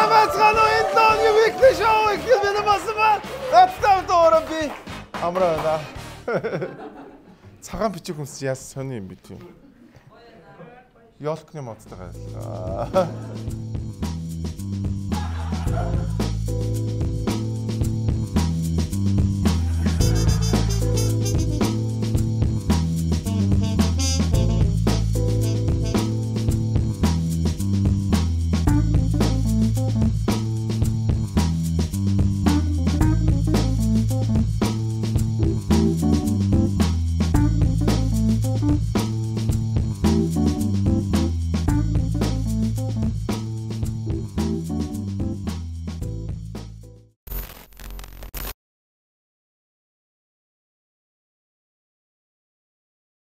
Сайн байцгаана уу? Энэ 7 хоногийн weekly show эхлэх бэлэн болсон байна. Надтай хамт би Амраа байна. Цагаан бичиг хүнс яас сони юм бэ тийм. Ёлкны модтойгоо ажиллаа.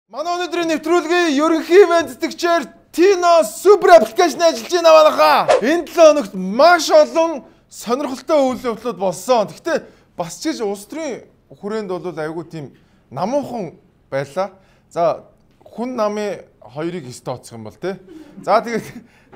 Манай өнөөдрийн нэвтрүүлгийн ерөнхий бэлтгэгчээр Tino Super Application ажиллаж байна манайхаа. Энэ 7 хоногт маш олон сонирхолтой үйл явдлууд болсон. Гэхдээ бас ч гэж улс төрийн хүрээнд бол айгүй тийм намуухан байлаа. За хүн намын хоёрыг тооцох юм бол тий. За тэгээд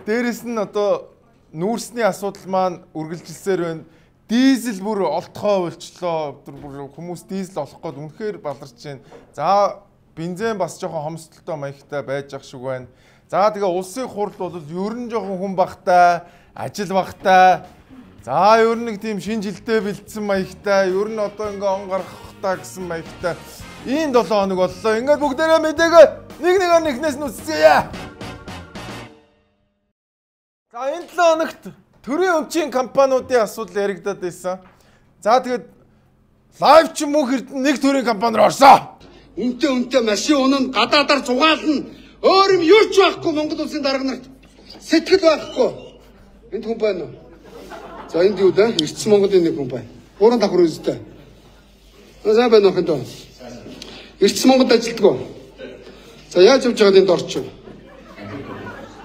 дээрэс нь одоо нүүрсний асуудал маань үргэлжилсээр байна. Дизель бүр олдохоо болчлоо. Бүр хүмүүс дизель олох гээд үнэхээр баларч байна. За бензин бас жоохон хомсдолтой маягтай байж ах шиг байна. За тэгээ улсын хурал бол ер нь жоохон хүн багтай, ажил багтай. За ер нь нэг тийм шинэ жилдээ бэлдсэн маягтай, ер нь одоо ингээ он гаргах та гэсэн маягтай. Ийм 7 хоног боллоо. Ингээд бүгдээрээ мэдээгээ нэг нэгээр нэхнээс нь үсцгээе. За энэ 7 хоногт төрийн өмчийн компаниудын асуудал яригдаад байсан. За тэгээд лайв чи мөнх эрдэнэ нэг төрийн компани руу орсон. Үнтэй машин унана, гадаадаар зугаална. Өөр юм юу ч байхгүй Монгол улсын дарга нарт. Сэтгэл байхгүй. Энд хүн байна уу? За энд юу дээ? Эрдэс Монголын нэг хүн байна. 3 давхар үзтэй. Сайн байна уу хэнтэ? Эрдэс Монголд ажилтдаг уу? За яаж явж байгаад энд орчих вэ?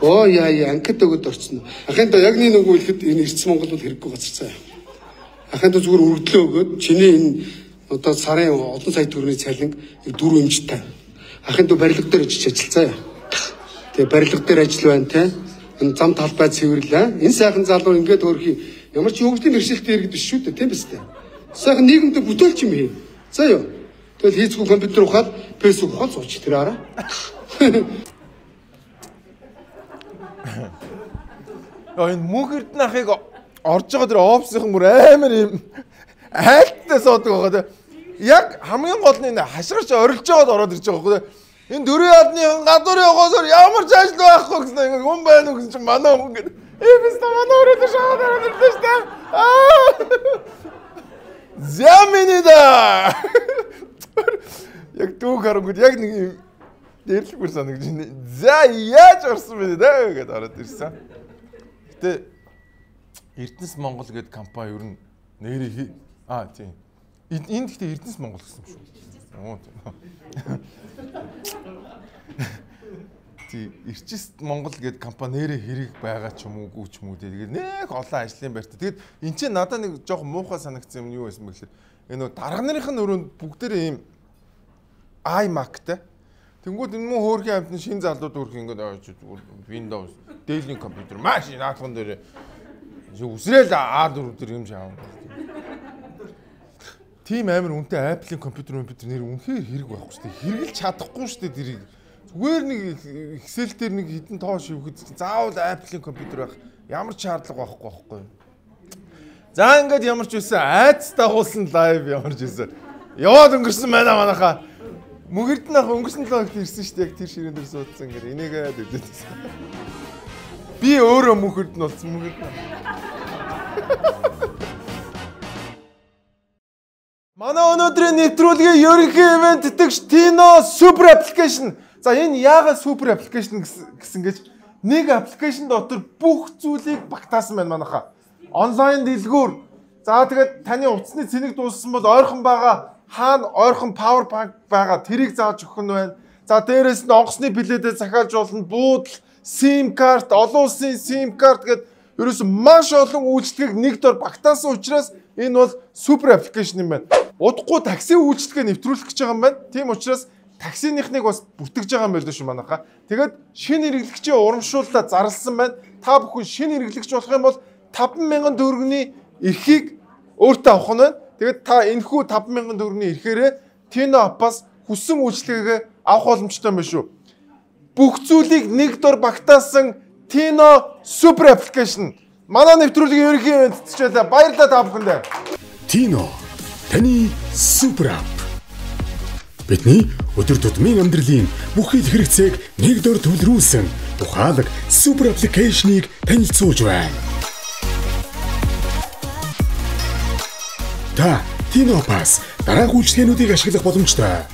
Оо яа яа анкет өгöd орчихно. Ахын доо яг нэг нүгүү хэлэхэд энэ Эрдэс Монгол бол хэрэггүй газар цаа. Ахын доо зүгээр өргөдлөө өгөөд чиний энэ одоо сарын олон сая төгрөгийн цалин 4 өмчтэй. Ахын дүү барилга дээр очиж ажиллацаа. Тэгээ барилга дээр ажил байна те. Энэ зам талбай цэвэрлээ. Энэ сайхан залуу ингээд хөөрхий ямар ч хөгжлийн бэрхшээлтэй иргэд биш шүү дээ, тийм биз дээ. Сайхан нийгэмдээ бүтээлч юм хий. За юу. Тэгэл хийцгүй компьютер ухаад фэйсбુક ухаад сууч тэр араа. Яа энэ мөнх эрдэнэ ахыг орж байгаа тэр офисын бүр амар юм айлттай суудаг байгаа те. Яг хамгийн гол нь энэ хашгирч орилж байгаад ороод ирж байгаа байхгүй. Энэ дөрвийн албаны гадуур явахаар ямар ч ажил байхгүй гэсэн ингээ хүн байна уу гэсэн чинь манай хүн гэдэг. Бис та манай өрөөд шахаад ороод ирлээ шүү дээ. Аа. Заминида. Яг дүүг харангууд яг нэг юм дээрлэхгүй санагдаж байна. За яаж орсон бэ дэ гэдээ ороод ирсэн. Гэтэ Эрдэнэс Монгол гэдэг компани ер нь нэрийг аа тийм. Энд гэхдээ Эрдэнэс Монгол гэсэн юм шүү. Оо тийм. Тий, Эрчис Монгол гэдэг компани нэрээ хэрэг байгаа ч юм уу, үгүй ч юм уу. Тэгээд нэг олон ажлын байртай. Тэгээд эн чинь надад нэг жоохон муухай санагдсан юм юу байсан бэ гэхээр энэ нөө дарга нарын өрөөнд бүгдээрээ ийм iMac-тай. Тэнгүүд энэ мөн хөөрхийн амтны шин залууд өрх ингээд Windows, Dell-ийн компьютер маш наадхан дээр үсрээл A4 дээр юм шаав. Тийм амар үнэтэй Apple-ийн компьютер нэр үнэхээр хэрэг байхгүй шүү дээ. Хэрэглэж чадахгүй шүү дээ тэрийг. Зүгээр нэг Excel дээр нэг хідэн тоо шивэхэд заавал Apple-ийн компьютер байх ямар ч шаардлага байхгүй байхгүй. За ингээд ямар ч үсэн айц дагуулсан лайв ямар ч үсэн. Яваад өнгөрсөн байна манайхаа. Мөнх эрдэнэ ах өнгөрсөн 7 хоногт ирсэн шүү дээ. Яг тэр ширээн дээр суудсан ингээд энийгээ дэвдээд байсан. Би өөрөө мөнх эрдэнэ болсон мөнх эрдэнэ. Манай өнөөдрийн нэвтрүүлгийн ерөнхий ивент тэтгэгч Tino Super Application. За энэ яагаад Super Application гэсэн гэж нэг application дотор бүх зүйлийг багтаасан байна манайхаа. Онлайн дэлгүүр. За тэгээд таны утасны цэник дууссан бол ойрхон байгаа хаана ойрхон power bank байгаа тэрийг зааж өгөх нь байна. За дээрэс нь онгоцны билетээ захиалж болно. Буудал, SIM карт, олон улсын SIM карт гэдэг ерөөс маш олон үйлчлэгийг нэг дор багтаасан учраас энэ бол супер application юм байна. Удахгүй такси үйлчлэгээ нэвтрүүлэх гэж байгаа юм байна. Тийм учраас таксиныхныг бас бүртгэж байгаа юм байл шүү манайхаа. Тэгээд шинэ хэрэглэгчийн урамшууллаа зарласан байна. Та бүхэн шинэ хэрэглэгч болох юм бол 5000 төгрөгийн эрхийг өөртөө авах нь байна. Тэгээд та энэхүү 5000 төгрөгийн эрхээрээ Tino app-аас хүссэн үйлчилгээгээ авах боломжтой юм байна шүү. Бүх зүйлийг нэг дор багтаасан Tino Super Application. Манай нэвтрүүлгийн ерөнхий ивент байлаа. Баярлалаа та бүхэндээ. Tino таны Super App. Бидний өдөр тутмын амьдралын бүхий л хэрэгцээг нэг дор төвлөрүүлсэн ухаалаг Super Application-ыг танилцуулж байна. Та Tino Pass дараах үйлчилгээнүүдийг ашиглах боломжтой.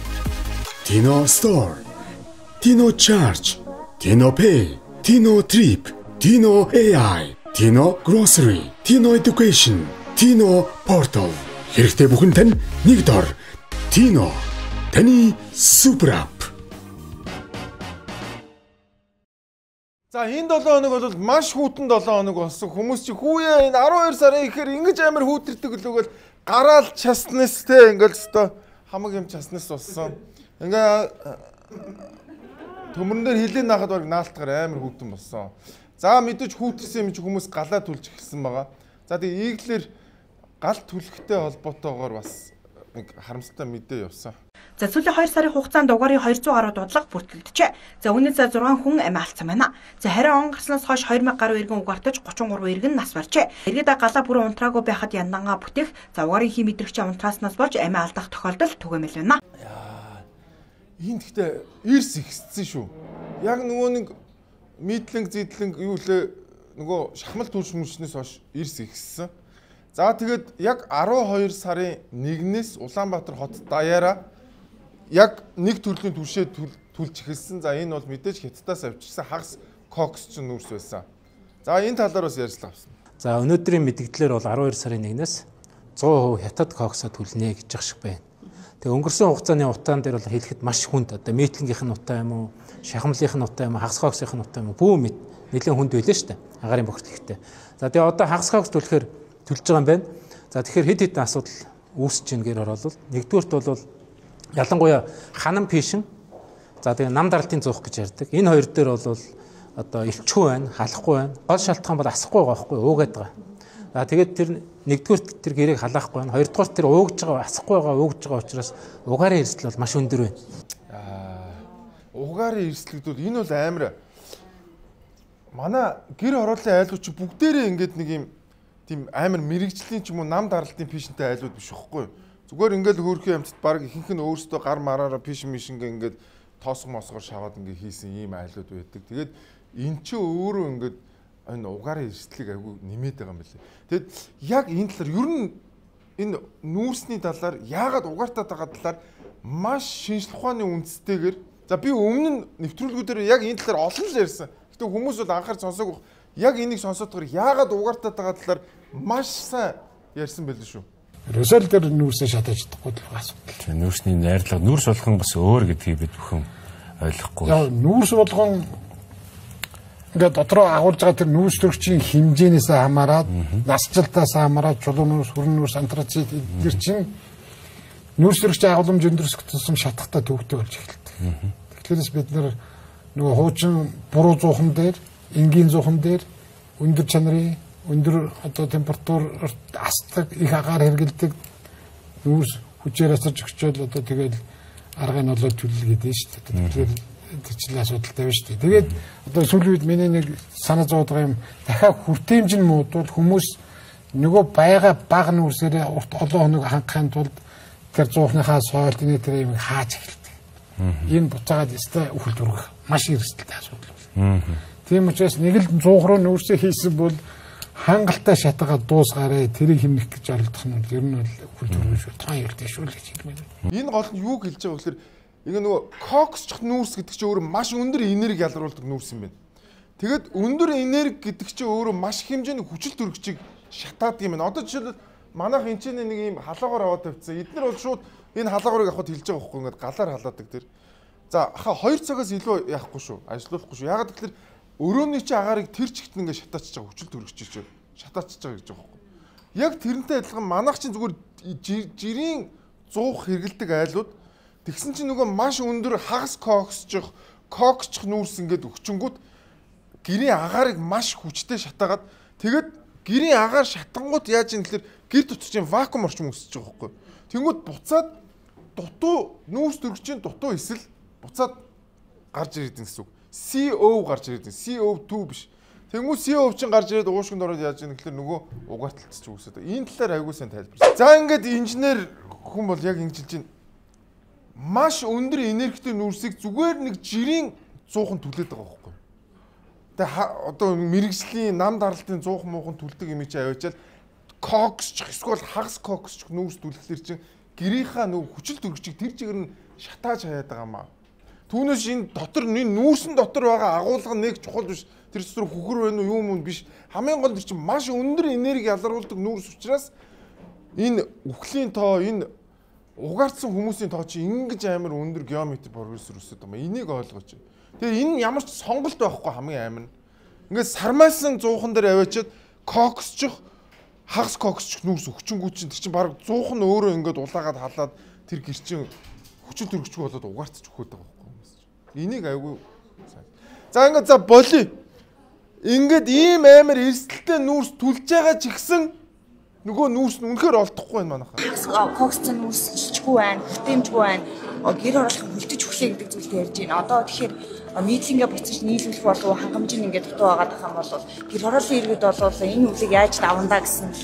Tino Store, Tino Charge, Tino Pay, Tino Trip, Tino AI, Tino Grocery, Tino Education, Tino Portal. Хэрэгтэй бүхэн тань нэг дор. Tino таны Super App. За энэ 7 хоног бол маш хүйтэн 7 хоног болсон. Хүмүүс чи хүүе энэ 12 сарын ихээр ингэж амар хүүтэрдэг лүүгээл гараал часнас те ингээл өстой хамаг юм часнас болсон. Ингээ төмөрн дээр хилээ наахад баг наалтгаар амар хүйтэн болсон. За мэдээж хүүтэрсэн юм чи хүмүүс галаа түлж эхэлсэн байгаа. За тэгээ ийглэр гал түлхтэй холбоотойгоор бас нэг харамсалтай мэдээ явсан. За сүүлийн 2 сарын хугацаанд угаарын 200 гаруй дуудлага бүртгэгджээ. За үүнээс 6 хүн амиа алдсан байна. За харин он гарснаас хойш 2000 гаруй иргэн угаартаж 33 иргэн нас баржээ. Иргэд галаа бүрэн унтраагүй байхад яндангаа бүтээх, за угаарын хим мэдрэгчээ унтрааснаас болж амиа алдах тохиолдол түгээмэл байна. Яа. Энэ гэхдээ эрс ихссэн шүү. Яг нөгөө нэг мидлинг зидлинг юу лээ нөгөө шахмал түлш мөчнөөс хойш эрс ихссэн. За тэгээд яг 12 сарын 1-ээс Улаанбаатар хот даяараа яг нэг төрлийн түлшээ түлж эхэлсэн. За энэ бол мэдээж Хятадаас авчирсан хагас кокс ч нүүрс байсан. За энэ талаар бас ярьцлага авсан. За өнөөдрийн мэдгдлээр бол 12 сарын 1-ээс 100% Хятад коксоо түлнэ гэж ах шиг байна. Тэгээ өнгөрсөн хугацааны утаан дээр бол хэлэхэд маш хүнд. Одоо митлингийнх нь утаа юм уу, шахамлынх нь утаа юм уу, хагас коксынх нь утаа юм уу бүү мэд нэлээд хүнд байлаа шүү дээ. Агаарын бохирдол ихтэй. За тэгээ одоо хагас кокс түлэхээр түлж байгаа юм байна. За тэгэхээр хэд хэдэн асуудал үүсэж байна гэр оролвол нэгдүгüрт бол ялангуяа ханам пишин, за тэгээ нам даралтын зуух гэж ярьдаг. Энэ хоёр дээр бол одоо элчгүй байна, халахгүй байна. Гол шалтгаан бол асахгүй байгаа байхгүй уугаад байгаа. За тэгээд тэр нэгдүгüрт тэр гэрээг халаахгүй байна. Хоёрдугаарт тэр уугж байгаа, асахгүй байгаа, уугж байгаа учраас угаарын эрсдэл бол маш өндөр байна. Угаарын эрсдэл гэдвэл энэ бол амар. Манай гэр хорооллын айлууд чи бүгдээрээ ингээд нэг юм тийм амар мэрэгжлийн ч юм уу нам даралтын пишинтэй айлууд биш байхгүй юу? Зүгээр ингээл хөөрхөн амьтад баг ихэнх нь өөрсдөө гар мараараа пишин мишингээ ингээд тоосго мосгоор шаваад ингээ хийсэн ийм айлууд байдаг. Тэгээд эн чинь өөрөө ингээд энэ угаарын эрсдлийг айгүй нэмээд байгаа юм билээ. Тэгэд яг энэ талаар ер нь энэ нүүрсний талаар яагаад угаартаад байгаа талаар маш шинжлэх ухааны үндстэйгээр за би өмнө нь нэвтрүүлгүүдээр яг энэ талаар олон л ярьсан. Гэтэ хүмүүс бол анхаарч сонсоогүй. Яг энийг сонсоодгоор яагаад угаартаад байгаа талаар маш сайн ярьсан байлээ шүү. Ерөөсөө л тэр нүүрсээ шатаж чадахгүй л асуудал. Нүүрсний найрлага, нүүрс болгон бас өөр гэдгийг бид бүхэн ойлгохгүй. Яа, нүүрс болгон ингээд дотроо агуулж байгаа тэр нүүрс төрөгчийн хэмжээнээс хамаарат, насжилтаас хамаарат, чулуу нүүрс, хүрэн нүүрс, антрацит эдгээр чинь нүүрс төрөгчийн агуулмж өндөрсөх тусам шатахтаа төвөгтэй болж эхэлдэг. Тэгэхээр бид нар нөгөө хуучин буруу зуухан дээр, энгийн зуухан дээр өндөр чанарын өндөр одоо температур асдаг, их агаар хэргэлдэг нүүрс хүчээр асарч өгчөөл одоо тэгэл аргыг нь олоод түлэл гэдэг шүү дээ. Тэгэхээр тэр чинь асуудалтай байна шүү дээ. Тэгээд одоо сүүлийн үед миний нэг санаа зовоод байгаа юм дахиад хүртээмж нь муудвал хүмүүс нөгөө байга бага нүүрсээрээ урт олон хоног хангахын тулд тэр зуухныхаа сойлт энэ тэр юм хааж эхэлдэг. Энэ буцаагаад өстой үхэлд өргөх маш эрсдэлтэй асуудал байна. Тийм учраас нэг л 100 руу нүүрсээ хийсэн бол хангалттай шатагаа дуусгаарэ тэрийг хэмнэх гэж оролдох нь ер нь бол үхэлд өргөн шүү. Тон юртэй шүү л гэж хэлмээр. Энэ гол нь юу хэлж байгаа вэ гэхээр ингээ нөгөө коксчих нүүрс гэдэг чинь өөрөө маш өндөр энерги ялруулдаг нүүрс юм байна. Тэгээд өндөр энерги гэдэг чинь өөрөө маш их хэмжээний хүчил төрөгчийг шатаадаг юм байна. Одоо жишээлбэл манайх энэ чинь нэг юм халаагуур аваад тавьчихсан. Эднэр бол шууд энэ халаагуурыг авахд хэлж байгаа байхгүй ингээд галаар халаадаг тэр. За хаа 2 цагаас илүү яахгүй шүү. Ажиллуулахгүй шүү. Яагаад гэвэл өрөөний чи агаарыг тэр чигт ингээд шатаачиж байгаа хүчил төрөгчийг чи шатаачиж байгаа гэж байгаа байхгүй. Яг тэрнтэй адилхан манайх чинь зүгээр жирийн зуух хэргэлдэг айлууд тэгсэн чинь нөгөө маш өндөр хагас коксчих, коксчих нүүрс ингээд өгчөнгүүт гэрийн агаарыг маш хүчтэй шатаагаад тэгээд Гэрийн агаар шатангууд яаж юм гэхээр гэр дотор чинь вакуум орчим үүсэж байгаа байхгүй. Тэнгүүд буцаад дутуу нүүрс төрөгчийн дутуу эсэл буцаад гарч ирээд гэсэн үг. CO гарч ирээд, CO2 биш. Тэнгүүд CO чинь гарч ирээд уушгинд ороод яаж юм гэхээр нөгөө угаарталт чинь үүсээд. Энэ талаар айгуу сайн тайлбарласан. За ингээд инженер хүн бол яг ингэж хэлж байна. Маш өндөр энергитэй нүүрсийг зүгээр нэг жирийн 100 түлээд байгаа байхгүй. Тэгээ одоо мэрэгжлийн нам даралтын 100 муухан түлдэг юм чи аваачаал коксч эсвэл хагас коксч нүүрс түлхлээр чинь гэрийнхаа нөгөө хүчил төрөгчийг тэр чигээр нь шатааж хаяад байгаа маа. Түүнээс энэ дотор энэ нүүрсэн дотор байгаа агуулга нэг чухал биш. Тэр дотор хөхөр байна уу юм уу биш. Хамгийн гол нь чинь маш өндөр энерги ялгаруулдаг нүүрс учраас энэ үхлийн тоо энэ угаарцсан хүмүүсийн тоо чи ингэж амар өндөр геометр прогрессор өсөд байгаа юм. Энийг ойлгооч. Тэгээ энэ ямар ч сонголт байхгүй хамгийн амар нь. Ингээд сармайсан 100-хан дээр аваачаад коксчих хагас коксчих нүүрс өгчөнгүү чинь тэр чинь баг 100 нь өөрөө ингээд улаагаад халаад тэр гэр чинь хүчин төрөгчгүй болоод угаарцчих өгöd байгаа байхгүй хүмүүс чинь. Энийг айгүй сайн. За ингээд за боли. Ингээд ийм амар эрсдэлтэй нүүрс түлж байгаа ч ихсэн нөгөө нүүрс нь үнэхээр олдохгүй байна манайхаа. Хагас коксцэн нүүрс жилчгүй байна, хүртээмжгүй байна. Гэр хороолох хөлдөж өглөө гэдэг зүйлтэй ярьж байна. Одоо тэгэхээр нийтлэнгээ буцаж нийлүүлэх болов хангамж нь ингээд дутуу байгаад байгаа юм бол гэр хорооллын иргэд бол энэ үлийг яаж давандаа гэсэн л.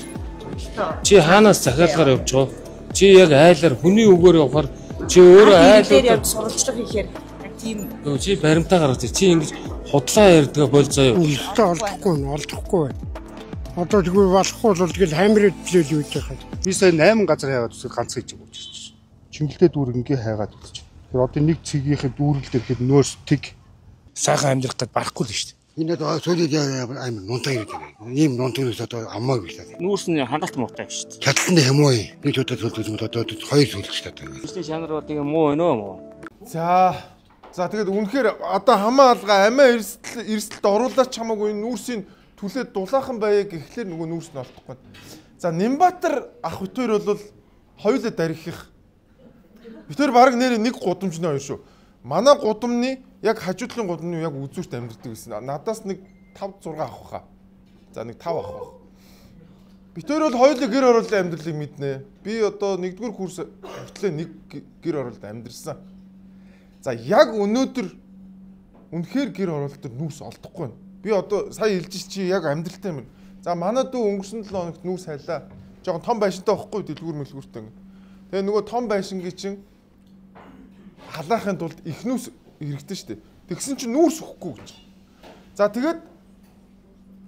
Чи хаанаас захиалгаар явж байгаа? Чи яг айлаар хүний үгээр явахаар чи өөрөө айлаар явж сурвалжлага хийхээр тийм. Чи баримтаа гаргаж чи ингэж худлаа ярьдгаа бол заяа. Өстө олдохгүй нь олдохгүй байна. Одоо тэгвэл болохгүй бол тэгэл хамир төлөөл юу гэж байгаа. Би сая 8 газар хайгаад үсэг ганц хийж өгч ирсэн. Чингэлтэй дүүргэнгээ хайгаад үзэж. Тэр одоо нэг цэгийнхээ дүүрэл дээр нөөс тэг сайхан амьдрах гээд барахгүй л шүү дээ. Энэ одоо сүүлийн амар нунтаг ирээд байна. Ийм нунтагнаас одоо аммаагүй л. Нүүрс нь хангалт муутай шүү дээ. Чадал нь хямуу. Нэг удаа төлдөг юм одоо хоёр төлөх шүү дээ. Ажлын чанар бол тэгээ муу байна уу муу. За тэгээд үнэхээр одоо хамаа алга амиа эрсдэлд оруулаач хамаагүй энэ нүүрсийн түлээд дулаахан байя гэхлээр нөгөө нүүрс нь олдохгүй. За Нямбатар ах битүүр бол хоёулаа дарихих. Битүүр баг нэр нэг гудамжны хоёр шүү. Манай гудамны яг хажуудлын гудамны яг үзүүрт амьдардаг гэсэн. Надаас нэг 5 6 ах баха. За нэг 5 ах бах. Битүүр бол хоёулаа гэр хорооллын амьдралыг мэднэ. Би одоо 1-р курс хүртлээ нэг гэр хорооллд амьдарсан. За яг өнөөдөр үнэхээр гэр хороолол төр нүүрс олдохгүй байна. Би одоо сая хэлж чи яг амьдралтай юм. За манай дүү өнгөрсөн 7 хоногт нүүрс хайлаа. Жохон том байшинтай байхгүй дэлгүүр мэлгүүртэй. Тэгээ нөгөө том байшингийн чинь халаахын тулд их нүүрс хэрэгтэй шүү дээ. Тэгсэн чинь нүүрс өгөхгүй гэж. За тэгээд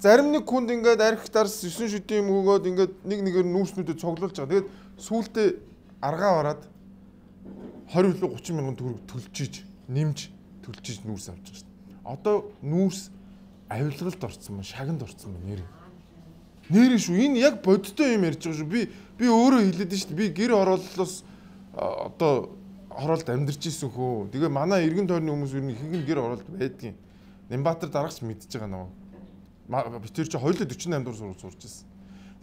зарим нэг хүнд ингээд арх дарс 9 шүдийн юм өгөөд ингээд нэг нэгээр нүүрснүүдэд цуглуулж байгаа. Тэгээд сүүлдээ аргаа бараад 20 30 мянган төгрөг төлжиж, нэмж төлжиж нүүрс авч байгаа шүү дээ. Одоо нүүрс авилгалд орсон мөн, шаганд орсон мөн нэр. Нэр шүү. Энэ яг бодиттой юм ярьж байгаа шүү. Би өөрөө хэлээд шүү дээ. Би гэр хорооллоос одоо хороолд амьдарч исэн хөө. Тэгээ манай эргэн тойрны хүмүүс ер нь ихэнх нь гэр хороолд байдгийн. Нямбатар дараагч мэдж байгаа нөгөө. Би тэр чи хоёулаа 48 дугаар сургууль сурч ирсэн.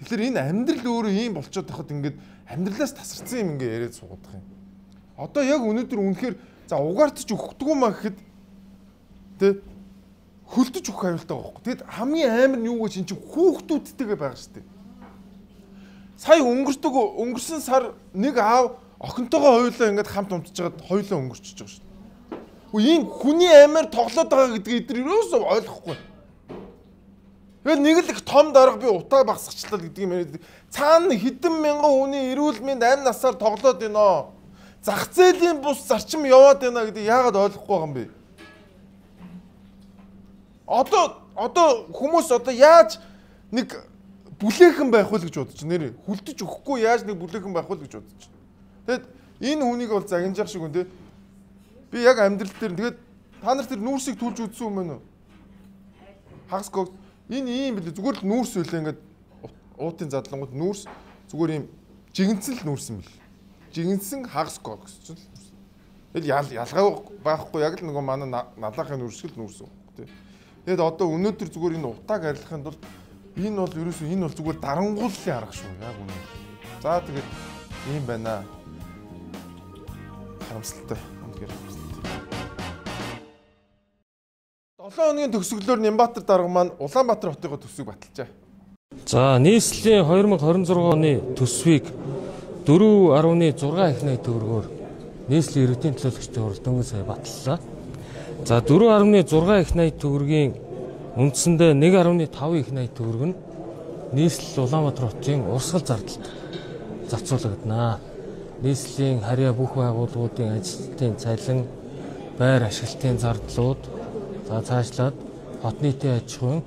Тэгэхээр энэ амьдрал өөрөө ийм болчиход тахад ингээд амьдралаас тасарсан юм ингээд яриад суугаад юм. Одоо яг өнөөдөр үнэхээр за угаартч өгдөггүй маа гэхэд тэ хөлдөж өгөх аюултай байгаа байхгүй. Тэгэд хамгийн амар нь юу гэж эн чинь хүүхдүүдтэйгээ байгаа шүү дээ. Сая өнгөрсөн сар нэг аав охинтойгоо хоёулаа ингээд хамт унтчихад хоёулаа өнгөрчөж байгаа шүү дээ. Үгүй ийм хүний амар тоглоод байгаа гэдгийг эдгээр юусоо ойлгохгүй. Тэгээд нэг л их том дарга би утаа багсгачлаа гэдэг юм яриад цаана хэдэн мянган хүний эрүүл мэнд амь насаар тоглоод байна. Зах зээлийн бус зарчим яваад байна гэдэг яагаад ойлгохгүй байгаа юм бэ? Одоо хүмүүс одоо яаж нэг бүлээхэн байх вэ гэж бодож нэр хүлдэж өгөхгүй яаж нэг бүлээхэн байх вэ гэж бодож. Тэгэд энэ хүнийг бол загинжаах шиг үн тэ. Би яг амьдрал дээр тэгээд та нар тэр нүүрсийг түлж үзсэн юм байна уу? Хагас кокс энэ ийм билээ зүгээр л нүүрс үлээ ингээд уутын задлангууд нүүрс зүгээр ийм жигэнцэн л нүүрс юм бэл. Жигэнсэн хагас кокс ч л. Тэгэл ялгаа байхгүй яг л нөгөө манай налаахын нүүрс л нүүрс үү тэ. Тэгэд одоо өнөөдөр зүгээр энэ утааг арилгахын тулд энэ бол ерөөсөө энэ бол зүгээр дарангууллын арга шүү яг үнэ. За тэгээд ийм байна. Харамсалтай. Үнэхээр харамсалтай. 7 хоногийн төгсгөлөөр Нямбатар дарга маань Улаанбаатар хотын төсвийг баталжээ. За нийслэлийн 2026 оны төсвийг 4.6 их 80 төгрөгөөр нийслэлийн иргэдийн төлөөлөгчдийн хурал дөнгөж сая баталлаа. За 4.6 их 80 төгрөгийн үндсэндээ 1.5 их 80 төгрөг нь нийслэл Улаанбаатар хотын урсгал зардалд зарцуулагдана. Нийслэлийн харьяа бүх байгууллагуудын ажилтны цалин, байр ашиглалтын зардлууд, за цаашлаад хот нийтийн аж ахуйн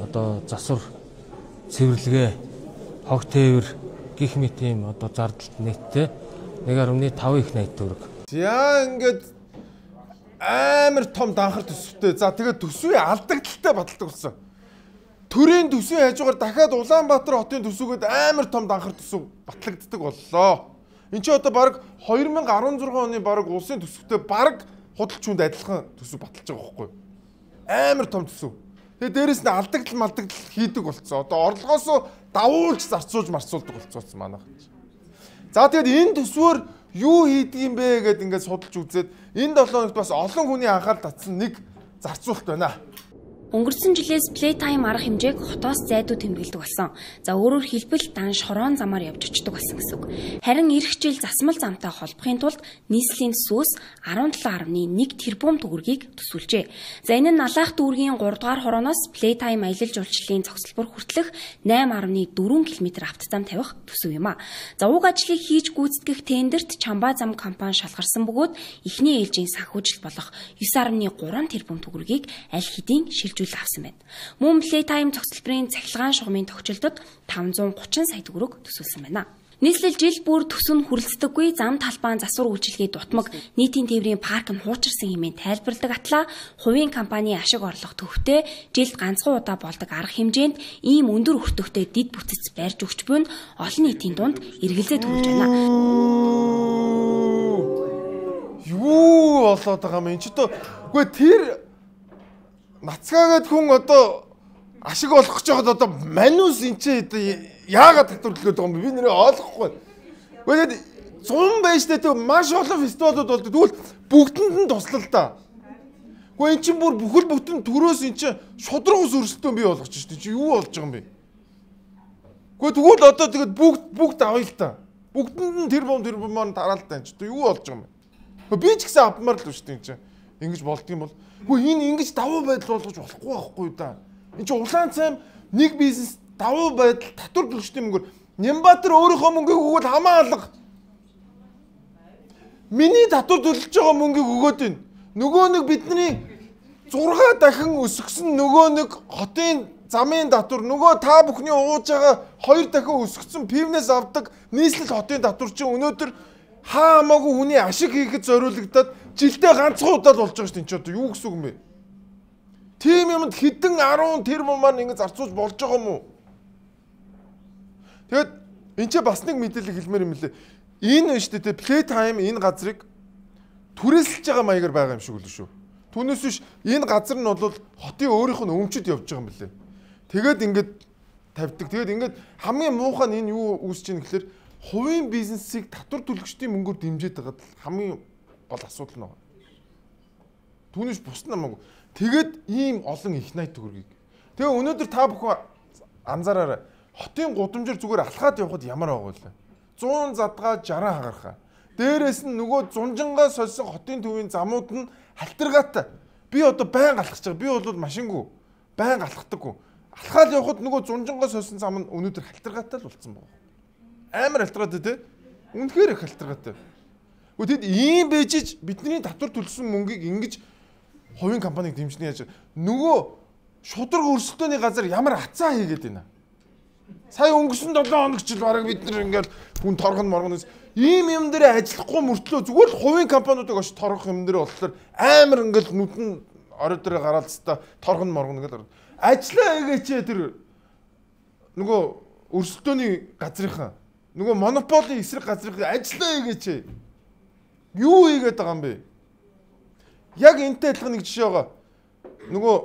одоо засвар цэвэрлэгээ, хог тээвэр гих мэт ийм одоо зардалд нийтдээ 1.5 их 80 төгрөг. За ингээд амар том данхар төсөвтэй. За тэгээд төсвийн алдагдaltaй баталдаг болсон. Төрийн төсвийн хажуугаар дахиад Улаанбаатар хотын төсвөгөөд амар том данхар төсөв батлагддаг боллоо. Энд чи одоо бараг 2016 оны бараг улсын төсөвтэй бараг худалч хүнд адилхан төсөв баталж байгаа байхгүй юу? Амар том төсөв. Тэгээ дээрэс нь алдагдал малдагдал хийдэг болцсон. Одоо орлогоосоо давуулж зарцуулж марцуулдаг болцсон манайх. За тэгээд энэ төсвөөр юу хийдэг юм бэ гэдээ ингээд судалж үзээд энэ 7 хоногт бас олон хүний анхаарал татсан нэг зарцуулалт байна. Өнгөрсөн жилээс Playtime арга хэмжээг хотоос зайдуу тэмдэглэдэг болсон. За өөрөөр хэлбэл данш хорон замаар явж очдог болсон гэсэн үг. Харин ирэх жил засмал замтай холбохын тулд нийслэлийн төсвөөс 17.1 тэрбум төгрөгийг төсөөлжээ. За энэ нь Налаах дүүргийн 3 дугаар хорооноос Playtime аялал жуулчлалын зогсолбор хүртэлх 8.4 км автозам тавих төсөв юм а. За уг ажлыг хийж гүйцэтгэх тендерт Чамбаа зам компани шалгарсан бөгөөд эхний ээлжийн санхүүжилт болох 9.3 тэрбум төгрөгийг аль хэдийн шилжүүлж авсан байна. Мөн Playtime зогсолборын цахилгаан шугамын тохиолдолд 530 сая төгрөг төсөөлсөн байна. Нийслэл жил бүр төсөв нь хүрэлцдэггүй зам талбайн засвар үйлчилгээ дутмаг нийтийн тээврийн парк нь хуучирсан хэмээн тайлбарладаг атлаа хувийн компани ашиг орлого төвтэй жилд ганцхан удаа болдог арга хэмжээнд ийм өндөр өртөгтэй дид бүтэц барьж өгч буй нь олон нийтийн дунд эргэлзээ төрүүлж байна. Юу болоод байгаа юм энэ ч одоо үгүй тэр Нацгаа гээд хүн одоо ашиг олох гэж байхад одоо манус энэ ч яагаад татвар төлөөд байгаа юм бэ? Би нэрээ ойлгохгүй. Гэхдээ 100 байж тээ маш олон фестивалууд болдог. Тэгвэл бүгдэнд нь туслал та. Гэхдээ эн чинь бүр бүхэл бүтэн төрөөс эн чинь шудраг ус өрсөлдөөн бий болгож шүү дээ. Чи юу болж байгаа юм бэ? Гэхдээ тэгвэл одоо тэгээд бүгд авъя л та. Бүгдэнд нь тэр бом маань тараал та энэ чинь юу болж байгаа юм бэ? Би ч гэсэн авмаар л шүү дээ энэ чинь. Ингэж болдго юм бол үгүй энэ ингэж давуу байдал болгож болохгүй байхгүй да. Энд чинь улаан цайм нэг бизнес давуу байдал татвар төлөгчдийн мөнгөөр Нямбатар өөрийнхөө мөнгийг өгвөл хамаа алга. Миний татвар төлөж байгаа мөнгийг өгөөд байна. Нөгөө нэг бидний 6 дахин өсгсөн нөгөө нэг хотын замын татвар, нөгөө та бүхний ууж байгаа 2 дахин өсгсөн пивнээс авдаг нийслэл хотын татвар чинь өнөөдөр хаа хамаагүй хүний ашиг хийхэд зориулагдаад жилдээ ганцхан удаа л болж байгаа шүү дээ. Энд чи одоо юу гэсэн үг юм бэ? Тийм юмд хэдэн 10 тэрбум маань ингэ зарцуулж болж байгаа юм уу? Тэгэд энэ ч бас нэг мэдээлэл хэлмээр юм лээ. Энэ шүү дээ Playtime энэ газрыг түрээсэлж байгаа маягаар байгаа юм шиг л шүү. Түүнээс биш энэ газар нь бол хотын өөрийнх нь өмчөд явж байгаа юм лээ. Тэгээд ингээд тавьдаг. Тэгээд ингээд хамгийн муухай нь энэ юу үүсэж ийн гэхэлэр хувийн бизнесийг татвар төлөгчдийн мөнгөөр дэмжиж байгаад хамгийн гол асуудал нь байна. Түүнээс бус намаагүй. Тэгээд ийм олон их 80 төгрөгийг. Тэгээ өнөөдөр та бүхэн анзаараарай. Хотын гудамжаар зүгээр алхаад явхад ямар байгаа вэ? 100 задгаа 60 хагархаа. Дээрээс нь нөгөө зунжингаа сольсон хотын төвийн замууд нь халтаргаатай. Би одоо байн алхаж байгаа. Би бол машингүй. Байн алхдаггүй. Алхаал явхад нөгөө зунжингаа сольсон зам нь өнөөдөр халтаргаатай л болсон байна. Амар халтаргаатай тий. Үнэхээр их халтаргаатай. Гэхдээ тэд ийм байж бидний татвар төлсөн мөнгийг ингэж хувийн компаниг дэмжинэ яаж нөгөө шудраг өрсөлдөөний газар ямар ацаа хийгээд байна. Сая өнгөрсөн 7 хоног ч л бараг бид нар ингээл хүн торгон моргоноос ийм юм дээр ажиллахгүй мөртлөө зүгээр л хувийн компаниудыг очиж торгох юм дээр болохоор амар ингээл нүдэн орой дээр гараал цэста торгон моргон ингээл ажиллаа хийгээч тэр нөгөө өрсөлдөөний газрынхаа нөгөө монополийн эсрэг газрынхаа ажиллаа хийгээч. Юу хийгээд байгаа юм бэ? Яг энтэй адилхан нэг жишээ байгаа. Нөгөө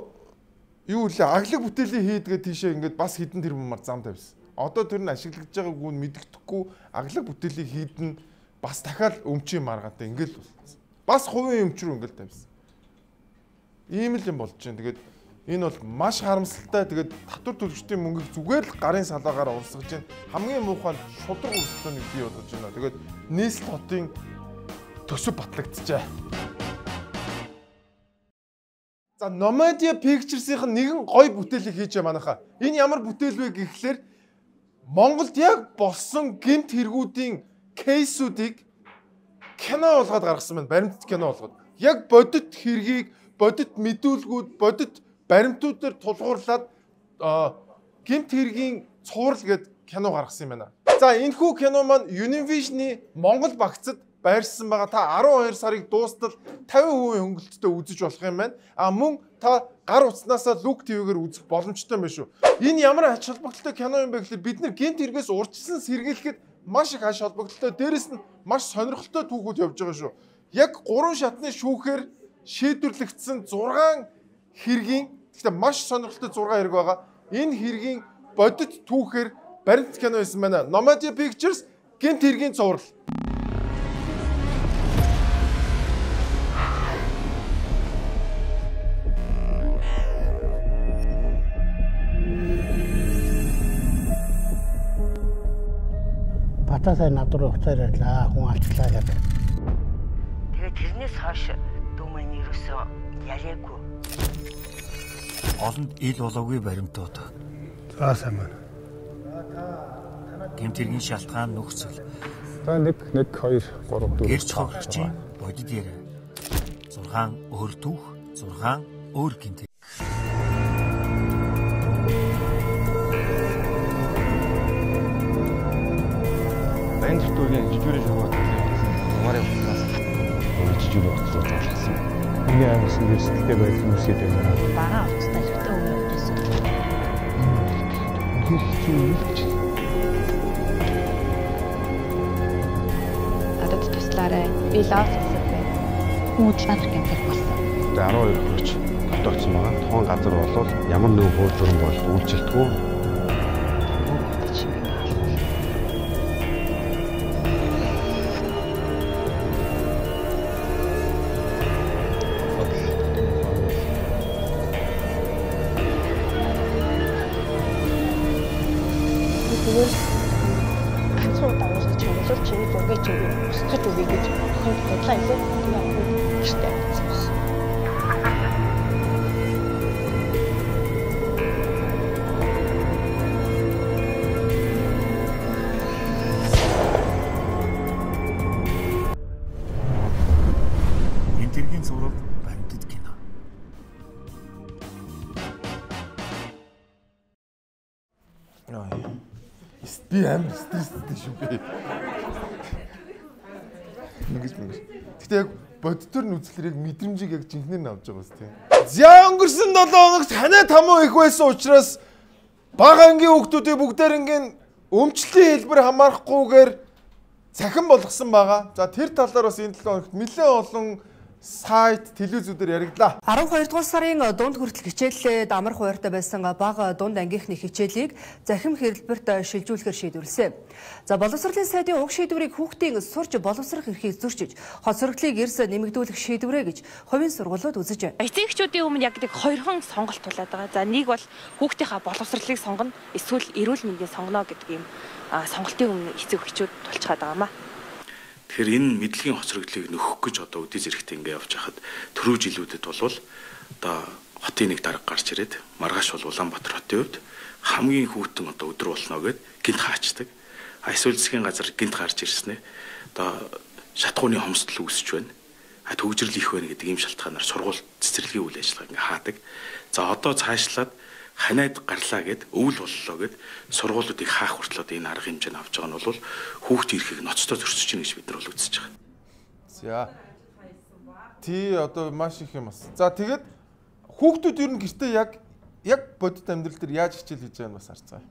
юу лээ аглаг бүтээлийн хийдгээ тийшээ ингээд бас хэдэн тэрбумаар зам тавьсан. Одоо тэр нь ашиглагдж байгаагүй нь мэддэхгүй аглаг бүтээлийн хийд нь бас дахиад өмчийн маргатай ингээд л болсон. Бас хувийн өмч рүү ингээд тавьсан. Ийм л юм болж байна. Тэгээд Энэ бол маш харамсалтай. Тэгээд татвар төлөгчдийн мөнгийг зүгээр л гарын салаагаар урсгаж байна. Хамгийн муухай нь шударга өрсөлдөөнийг бий болгож байна. Тэгээд нийслэл хотын төсөв батлагдчихжээ. За Nomadia Pictures-ийн нэгэн гоё бүтээлийг хийж байгаа манайхаа. Энэ ямар бүтээл вэ гэхлээр Монголд яг болсон гэмт хэрэгүүдийн кейсүүдийг кино болгоод гаргасан байна. Баримтат кино болгоод. Яг бодит хэргийг, бодит мэдүүлгүүд, бодит баримтуудаар тулгуурлаад гэмт хэргийн цуврал гээд кино гаргасан юм байна. За энэхүү кино маань Univision-ы Монгол багцад байрсан байгаа. Та 12 сарыг дуустал 50% хөнгөлөлттэй үзэж болох юм байна. А мөн та гар утаснаасаа Look TV-гээр үзэх боломжтой юм байна шүү. Энэ ямар ач холбогдолтой кино юм бэ гэхлээр бид нар гэмт хэрэгээс урьдчилан сэргийлэхэд маш их ач холбогдолтой, дээрэс нь маш сонирхолтой түүхүүд явж байгаа шүү. Яг 3 шатны шүүхээр шийдвэрлэгдсэн 6 хэргийн, гэхдээ маш сонирхолтой 6 хэрэг байгаа. Энэ хэргийн бодит түүхээр баримт кино байсан байна. Nomadia Pictures гэмт хэргийн цуврал. Батаа сайн над руу уцаар ирлээ. Хүн алчлаа гэдэг. Тэгээд тэрнээс хойш дүү маань ерөөсөө яриаггүй. Олонд ил болоогүй баримтууд. За сайн байна. Гэмт хэргийн шалтгаан нөхцөл. За 1 1 2 3 4. Гэрч хохирогчийн бодит яриа. 6 өөр түүх, 6 өөр гэмт. Энэ төрлийн жижүүрийн шугамар умарын хугацаас жижүүрийн хугацаа зарласан. Миний аймагсан эрсдэлтэй байдал үүсгээд байна. Бараа уцтай хэрэгтэй өмнө явж байсан. Үнэхээр хэцүү юм л гэж. Надад туслаарай. Би лав засаг байна. Хүн удлаах гэмтэх болсон. 12 хүрч тогтооцсон байгаа. Тухайн газар бол ямар нэгэн хууль дүрэм бол үйлчлэлтгүй. Зүгээр ганцхан удаа уулзах чиглэл чиний зургийг чи устгаж өгье гэж охинд бодлоо илээ. Тэгээ охин гэртээ авчихсан баг. Гэмт хэргийн цуврал баримтат кино. Би амар стресстэй шүү би. Ингэж мөнгө. Гэтэ яг бодитоор нь үзлэр яг мэдрэмжийг яг жинхнээр нь авч байгаа биз тийм. За өнгөрсөн 7 хоногт ханаа тамуу их байсан учраас бага ангийн хүүхдүүдийг бүгдээрингийн өмчлөлийн хэлбэр хамаарахгүйгээр цахим болгосон байгаа. За тэр талаар бас энэ 7 хоногт нэлээд олон сайт, телевизүүдээр яригдлаа. 12 дугаар сарын дунд хүртэл хичээллээд амар хуваартай байсан бага дунд ангийнхны хичээлийг захим хэлбэрт шилжүүлэхээр шийдвэрлэсэн. За боловсролын сайдын уг шийдвэрийг хүүхдийн сурч боловсрох эрхийг зөрчиж, хоцрогдлыг эрс нэмэгдүүлэх шийдвэрэ гэж хувийн сургуулиуд үзэж байна. Эцэг эхчүүдийн өмнө яг нэг хоёрхан сонголт тулаад байгаа. За нэг бол хүүхдийнхаа боловсролыг сонгоно, эсвэл эрүүл мэндийн сонгоно гэдэг ийм сонголтын өмнө эцэг эхчүүд тулчгаад байгаа маа. Тэгэхээр энэ мэдлэгийн хоцрогдлыг нөхөх гэж одоо өдий зэрэгтэй ингээ явж хахад түрүү жилүүдэд болвол одоо хотын нэг дарга гарч ирээд маргааш бол Улаанбаатар хотын хувьд хамгийн хүйтэн одоо өдөр болно гэд гинт хаачдаг. Эсвэл засгийн газар гинт гарч ирсэн ээ. Одоо шатхууны хомсдол үүсэж байна. Төгжрөл их байна гэдэг ийм шалтгаанаар сургууль цэцэрлэгийн үйл ажиллагааг ингээ хаадаг. За одоо цаашлаад ханаад гарлаа гэд өвөл боллоо гэд сургуулиудыг хаах хүртэл одоо энэ арга хэмжээнд авч байгаа нь бол хүүхд эрхийг ноцтой зөрчиж байна гэж бид нар бол үзэж байгаа. За. Тий одоо маш их юм бас. За тэгээд хүүхдүүд ер нь гэртээ яг бодит амьдрал дээр яаж хичээл хийж байгааг нь бас харцгаая.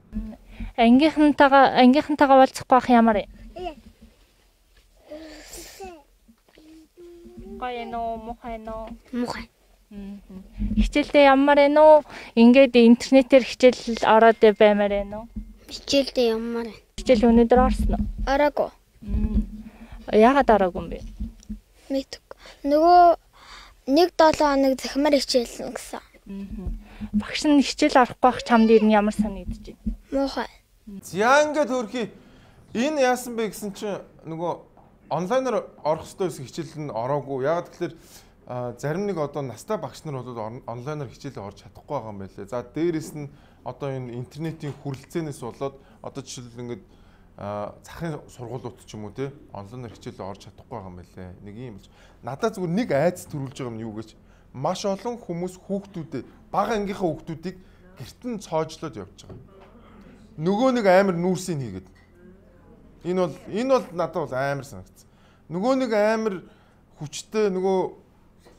Ангийнхантайгаа уулзахгүй байх ямар юм? Гоё нөө муухай нөө? Муухай. Хичээлдээ ямар ээ нөө? Ингээд интернетээр хичээл ороод баймаар ээ нөө? Хичээлдээ ямар ээ? Хичээл өнөөдөр орсон уу? Ороогүй. Яагаад ороогүй юм бэ? Мэдгүй. Нөгөө нэг 7 хоног захимаар хичээлнэ гэсэн. Багш нь хичээл орохгүй байх чамд ер нь ямар санагдаж байна? Муухай. За ингээд хөрхий энэ яасан бэ гэсэн чинь нөгөө онлайнаар орох ёстой байсан хичээл нь ороогүй. Яагаад гэхээр зарим нэг одоо настай багш нар бол онлайнаар хичээлээ орж чадахгүй байгаа юм байлээ. За дээрэс нь одоо энэ интернетийн хүрэлцээнээс болоод одоо жишээлбэл ингээд захын сургуулиуд ч юм уу те онлайнаар хичээлээ орж чадахгүй байгаа юм байлээ. Нэг юм болж. Надад зүгээр нэг айц төрүүлж байгаа юм юу гэж маш олон хүмүүс хүүхдүүдэд бага ангийнхаа хүүхдүүдийг гэрт нь цоожлоод явж байгаа. Нөгөө нэг амар нүүрсийг хийгээд. Энэ бол надад бол амар санагдсан. Нөгөө нэг амар хүчтэй нөгөө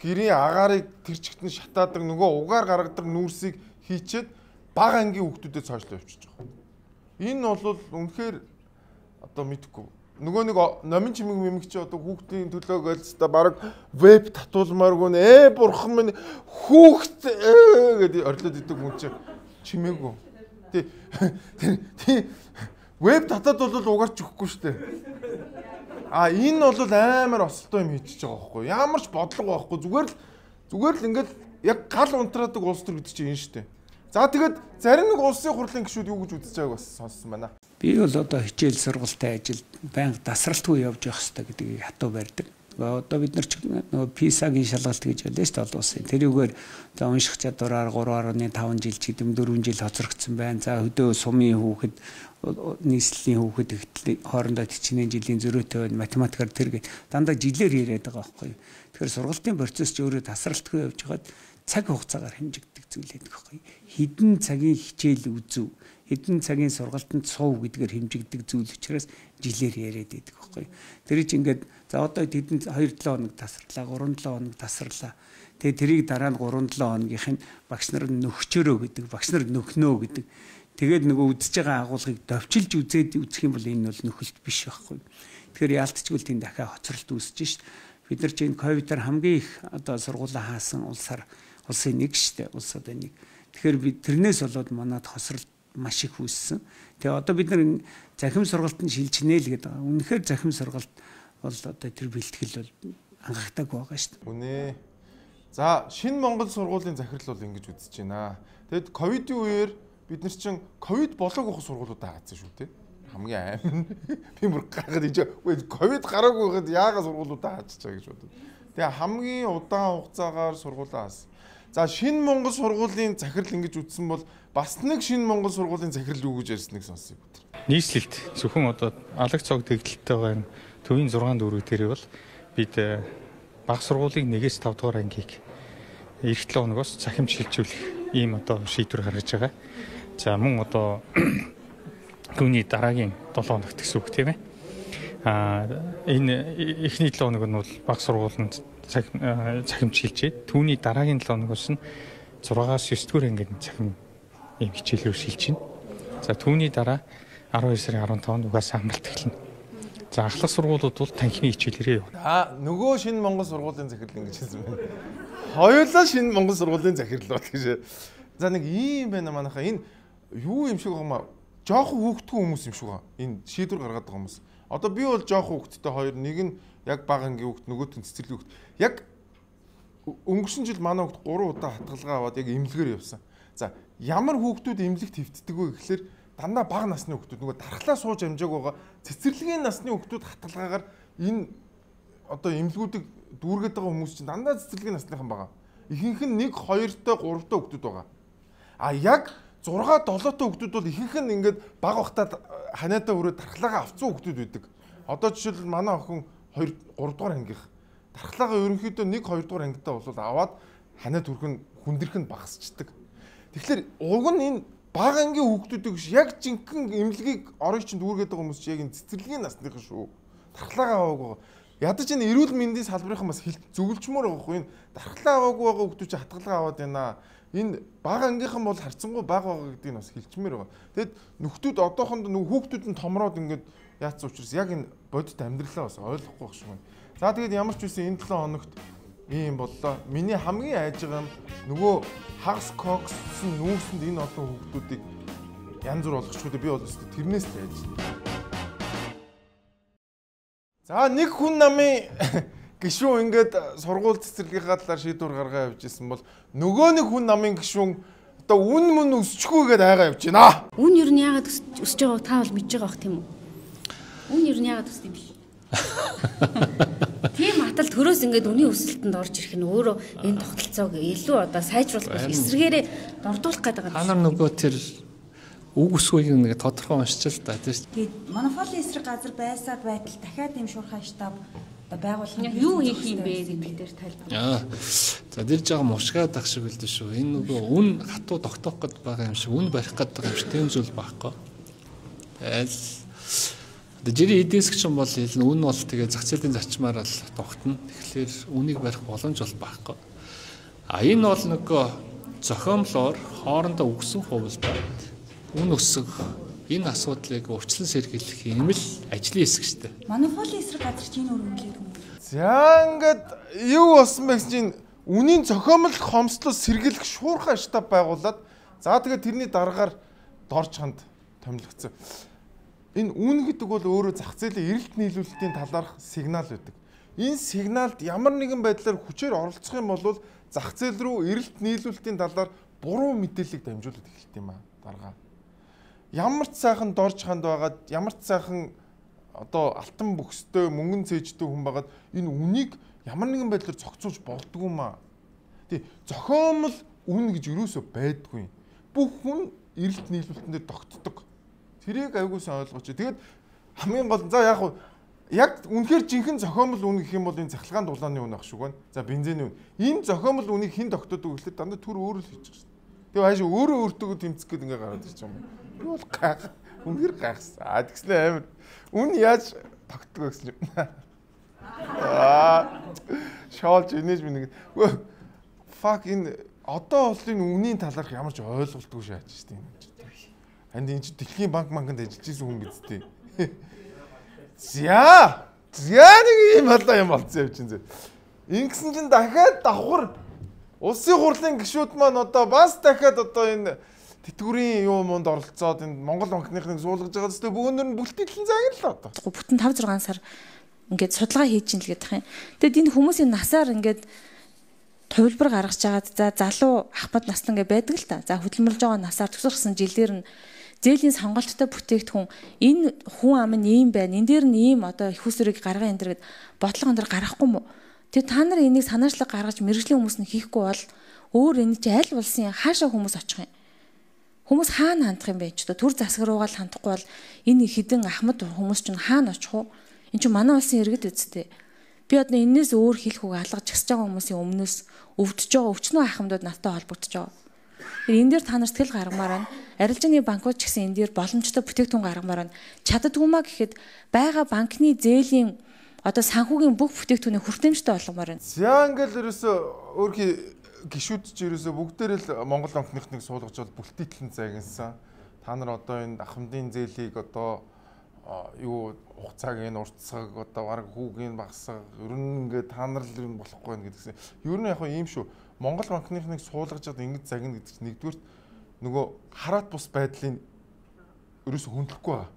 гэрийн агаарыг тэр чигт нь шатаадаг нөгөө угаар гаргадаг нүүрсийг хийчээд бага ангийн хүүхдүүдэд цоожлоо явчихж байгаа. Энэ бол үнэхээр одоо мэдэхгүй. Нөгөө нэг номин чимэг мэмэг чи одоо хүүхдийн төлөө гэлцтэй баг веб татуулмааргүй нэ бурхан минь хүүхд гэдээ орилоод идэг хүн чи чимээгүй. Тий. Тий. Веб татаад бол угаарч өгөхгүй шүү дээ. А энэ бол амар осолтой юм хийчихэж байгаа байхгүй юу? Ямар ч бодлого байхгүй. Зүгээр л ингээд яг гал унтраадаг улс төр гэдэг чинь энэ шүү дээ. За тэгээд зарим нэг улсын хурлын гишүүд юу гэж үзэж байгааг бас сонссон байна. Би бол одоо хичээл сургалтын ажилд байнга дасралтгүй явж явах хэрэгтэй гэдгийг хатуу барьдаг. Одоо бид нар ч нөгөө PISA-гийн шалгалт гэж байлаа шүү дээ олон улсын. Тэрүүгээр за унших чадвараар 3.5 жил ч гэдэм 4 жил хоцрогдсон байна. За хөдөө сумын хүүхэд нийслэлийн хүүхэд ихтэл хоорондоо 41 жилийн зөрүүтэй байна. Математикаар тэр гээд дандаа жилээр яриад байгаа байхгүй юу. Тэгэхээр сургалтын процесс ч өөрөө тасралтгүй явж байгаад цаг хугацаагаар хэмжигддэг зүйл байдаг байхгүй юу. Хэдэн цагийн хичээл үзв, хэдэн цагийн сургалтанд суув гэдгээр хэмжигддэг зүйл учраас жилээр яриад байдаг байхгүй юу. Тэр чинь ингээд за одоо хэдэн 2-7 хоног тасарлаа, 3-7 хоног тасарлаа. Тэгээ тэрийг дараа нь 3-7 хоногийнх нь багш нар нөхчөрөө гэдэг, багш нар нөхнөө гэдэг. Тэгээд нөгөө үзэж байгаа агуулгыг товчилж үзээд үзэх юм бол энэ бол нөхөлт биш байхгүй юу. Тэгэхээр яалтчгүй тийм дахиад хоцролт үүсэж шít. Бид нар чинь ковидоор хамгийн их одоо сургуулаа хаасан улсын нэг шүү дээ. Улс одоо нэг. Тэгэхээр бид тэрнээс болоод манад хоцролт маш их үүссэн. Тэгээ одоо бид нар захим сургалтанд шилжинэ л гэдэг. Үнэхээр захим сургалт бол одоо тэр бэлтгэл бол хангалтайг байгаа шүү дээ. Үнэ. За шинэ Монгол сургуулийн захирал бол ингэж үзэж байна. Тэгэд ковидын үеэр бид нар чинь ковид болоогүй сургуулиудаа хаацсан шүү дээ. Хамгийн аим. Би бүр гайхаад ийж ковид гараагүй байхад яагаад сургуулиудаа хаачиж байгаа гэж бодод. Тэгээ хамгийн удаан хугацаагаар сургуулаа хаасан. За шинэ Монгол сургуулийн захирал ингэж үзсэн бол бас нэг шинэ Монгол сургуулийн захирал юу гэж ярьсныг сонсъё бүгд. Нийслэлт зөвхөн одоо алаг цог тэгдэлтэй байгаа энэ төвийн 6 дүүрэг дээр бол бид баг сургуулийг 1-ээс 5 дугаар ангийг эх 7 хоногоос цахим шилжүүлэх ийм одоо шийдвэр гаргаж байгаа. За мөн одоо түүний дараагийн 7 хоногт гэсэн үг тийм ээ. Энэ эхний 7 хоног нь бол баг сургуулинд цахим шилжээд түүний дараагийн 7 хоногоос нь 6-аас 9 дугаар ангийн цахим ийм хичээл рүү шилжинэ. За түүний дараа 12 сарын 15-нд угаасаа амралт эхэлнэ. За ахлах сургуулиуд бол танхимын хичээлээрээ явна. Аа нөгөө шинэ Монгол сургуулийн захирал ингэж хэлсэн байна. Хоёулаа шинэ Монгол сургуулийн захирал бол гэж. За нэг ийм байна манайхаа энэ юу юм шиг байгаа юм аа. Жохон хүүхдгүй хүмүүс юм шиг байгаа. Энэ шийдвэр гаргаад байгаа хүмүүс. Одоо би бол жохон хүүхдтэй хоёр, нэг нь яг бага ангийн хүүхд, нөгөөт нь цэцэрлэгийн хүүхд. Яг өнгөрсөн жил манай хүүхд 3 удаа хатгалгаа аваад яг эмнэлгээр явсан. За ямар хүүхдүүд эмнэлэгт хэвтдэг вэ гэхлээр дандаа бага насны хүүхдүүд нөгөө дархлаа сууж амжаагүй байгаа цэцэрлэгийн насны хүүхдүүд хатгалгаагаар энэ одоо эмнэлгүүдийг дүүргээд байгаа хүмүүс чинь дандаа цэцэрлэгийн насныхан байгаа. Ихэнх нь 1, 2-той, 3-той хүүхдүүд байгаа. А яг 6, 7-той хүүхдүүд бол ихэнх нь ингээд бага багтаа ханиадаа өрөө дархлаагаа авцсан хүүхдүүд байдаг. Одоо жишээлбэл манай охин 2, 3 дугаар ангийнх дархлаагаа ерөнхийдөө 1, 2 дугаар ангидаа бол аваад ханиад хүрэх нь хүндрэх нь багасчдаг. Тэгэхээр уг нь энэ бага ангийн хүүхдүүдийг биш яг жинхэнэ эмнэлгийг орон чинь дүүргээд байгаа хүмүүс чи яг энэ цэцэрлэгийн насныхан шүү. Дархлаагаа аваагүй байгаа. Ядаж энэ эрүүл мэндийн салбарынхан бас зөвлөчмөр байгаа хгүй энэ дархлаа аваагүй байгаа хүүхдүүд чи хатгалгаа аваад байна. Энэ бага ангийнхан бол харцсангуй бага байгаа гэдгийг бас хэлчмээр байгаа. Тэгэд нөхдүүд одоохонд нөгөө хүүхдүүд нь томроод ингээд яатсан учраас яг энэ бодит амьдралаа бас ойлгохгүй байх шиг байна. За тэгээд ямар ч үсэн энэ 7 хоногт ийм боллоо. Миний хамгийн айж байгаа юм нөгөө хагас кокссон нүүрсэнд энэ олон хүүхдүүдийг янз бүр болгочихгүй би бол өстө тэрнээс л айж байна. За нэг хүн намын гишүүн ингээд сургууль цэцэрлэгийнхаа талаар шийдвэр гаргаа явж исэн бол нөгөө нэг хүн намын гишүүн Одоо үн мөн өсчихгүй гэдээ айгаа явж байна. Үн ер нь яагаад өсөж байгааг та бол мэдж байгаа бах тийм үү? Үн ер нь яагаад өсдөг юм бэ? Тийм атал төрөөс ингээд үний өсөлтөнд орж ирэх нь өөрөө энэ тогтолцоог илүү одоо сайжруулах биш эсрэгээрээ дордуулах гэдэг юм. Та нар нөгөө тэр үг өсвийг нэг тодорхой уншиж л та тийм шүү. Тэгээд монополийн эсрэг газар байсаар байтал дахиад ийм шуурхай штаб одоо байгуулах нь юу хийх юм бэ гэдэг дээр тайлбар. За тэр жаахан мушгаад ах шиг үлдэн шүү. Энэ нөгөө үн хатуу тогтоох гээд байгаа юм шиг, үн барих гээд байгаа юм шиг тийм зүйл байхгүй. Тэгэл одоо жирийн эдийн засгийн чинь бол хэлнэ үн бол тэгээ зах зээлийн зарчмаар л тогтно. Тэгэхээр үнийг барих боломж бол байхгүй. А энэ бол нөгөө зохиомлоор хоорондоо үгсэн хувилбарт үн өсөх энэ асуудлыг өвчлөн сэргийлэх юм л ажлын хэсэг шүү дээ. Монополийн эсрэг газар чинь өөр хүлээдэг юм. За ингээд юу болсон бэ гэсэн чинь үнийн зохиомл хомсдлоо сэргийлэх шуурхай штаб байгуулад за тэгээд тэрний дараагаар дорж ханд томилогдсон. Энэ үн гэдэг бол өөрөө зах зээлийн эрэлт нийлүүлэлтийн талаарх сигнал байдаг. Энэ сигналд ямар нэгэн байдлаар хүчээр оролцох юм бол зах зээл рүү эрэлт нийлүүлэлтийн талаар буруу мэдээллийг дамжуулаад эхэлт юм аа даргаа. Ямар ч сайхан дорж ханд байгаад ямар ч сайхан одоо алтан бөхстэй мөнгөн цээжтэй хүн байгаад энэ үнийг ямар нэгэн байдлаар зохицуулж болдгоо юм аа. Тий, зохиомл үн гэж юусоо байдгүй. Бүх хүн эрэлт нийлүүлэлтэн дээр тогтдог. Тэрийг аягүй сайн ойлгооч. Тэгээд хамгийн гол нь за яг яг үнэхээр жинхэнэ зохиомл үн гэх юм бол энэ цахилгаан дулааны үн ах шиг байна. За бензиний үн. Энэ зохиомл үнийг хэн тогтоодог гэхлээр дандаа төр өөрөө л хийж байгаа шүү дээ. Тэгээ хаашаа өөрөө өөртөө тэмцэх гээд ингээ гараад ирж байгаа юм. Би бол гайх. Үнэхээр гайхсан. А тэгснэ амар. Үн яаж тогтдог вэ гэсэн чинь. Аа. Шоолж инээж минь нэг. Fuck энэ одоо бол энэ үнийн талаарх ямар ч ойлголтгүй шааж шүү дээ. Энд энэ чи дэлхийн банк банкнд ажиллаж исэн хүн биз дээ. За! За нэг ийм халаа юм болцсон юм чинь зэ. Ингэсэн чинь дахиад давхар улсын хурлын гишүүд маань одоо бас дахиад одоо энэ тэтгэврийн юм мунд оролцоод энэ Монгол банкныхныг суулгаж байгаа зү бөөнөр нь бүлтгэлэн загнал одоо. Бүтэн 5 6 сар ингээд судалгаа хийж ин л гэдэг юм. Тэгэд энэ хүмүүсийн насаар ингээд хувилбар гаргаж жагаад за залуу ахмад насны ингээд байдаг л та. За хөдөлмөрлж байгаа насаар төсөрсөн жилээр нь зээлийн сонголттой бүтээгдэхүүн энэ хүн ам нь ийм байна. Энэ дээр нь ийм одоо их усрыг гарган энэ дэр гэд бодлого энэ дэр гаргахгүй юм уу? Тэгээ та нар энийг санаачлаг гаргаж мэрэгжлийн хүмүүс нь хийхгүй бол өөр энэ чи аль улсын хаашаа хүмүүс очих юм? Хүмүүс хаана хандах юм бэ ч одоо төр засаг руугаа л хандахгүй бол энэ хідэн ахмад хүмүүс чинь хаана очих вэ? Энд чинь манай улсын иргэд үсттэй. Би одоо энээс өөр хэлэх үг алгаж гисэж байгаа хүмүүсийн өмнөөс өвдөж байгаа өвчнөө ахмадууд надтай холбогдож байгаа. Энэ дээр та нар сэтгэл гаргамаар байна. Арилжааны банкуд ч гэсэн энэ дээр боломжтой бүтээгдэхүүн гаргамаар байна. Чаддаггүй маа гэхэд байгаа банкны зээлийн одоо санхүүгийн бүх бүтээгдэхүүнийг хүртээмжтэй болгомоор байна. За ингээл ерөөсөө өөрхий гишүүд чи ерөөсөө бүгдээрээ л Монгол банкныхныг суулгаж бол бүлтийтлэн загинсан. Та нар одоо энэ ахмадын зээлийг одоо юу хугацааг энэ уртсаг одоо бараг хүүгийн багсаг ер нь ингээд та нар л юм болохгүй байх гэдгсэн. Ер нь яг ийм шүү. Монгол банкныхныг суулгаж чад ингэж загна гэдэг чинь нэгдүгürt нөгөө хараат бус байдлыг ерөөсө хүндлэхгүй байгаа.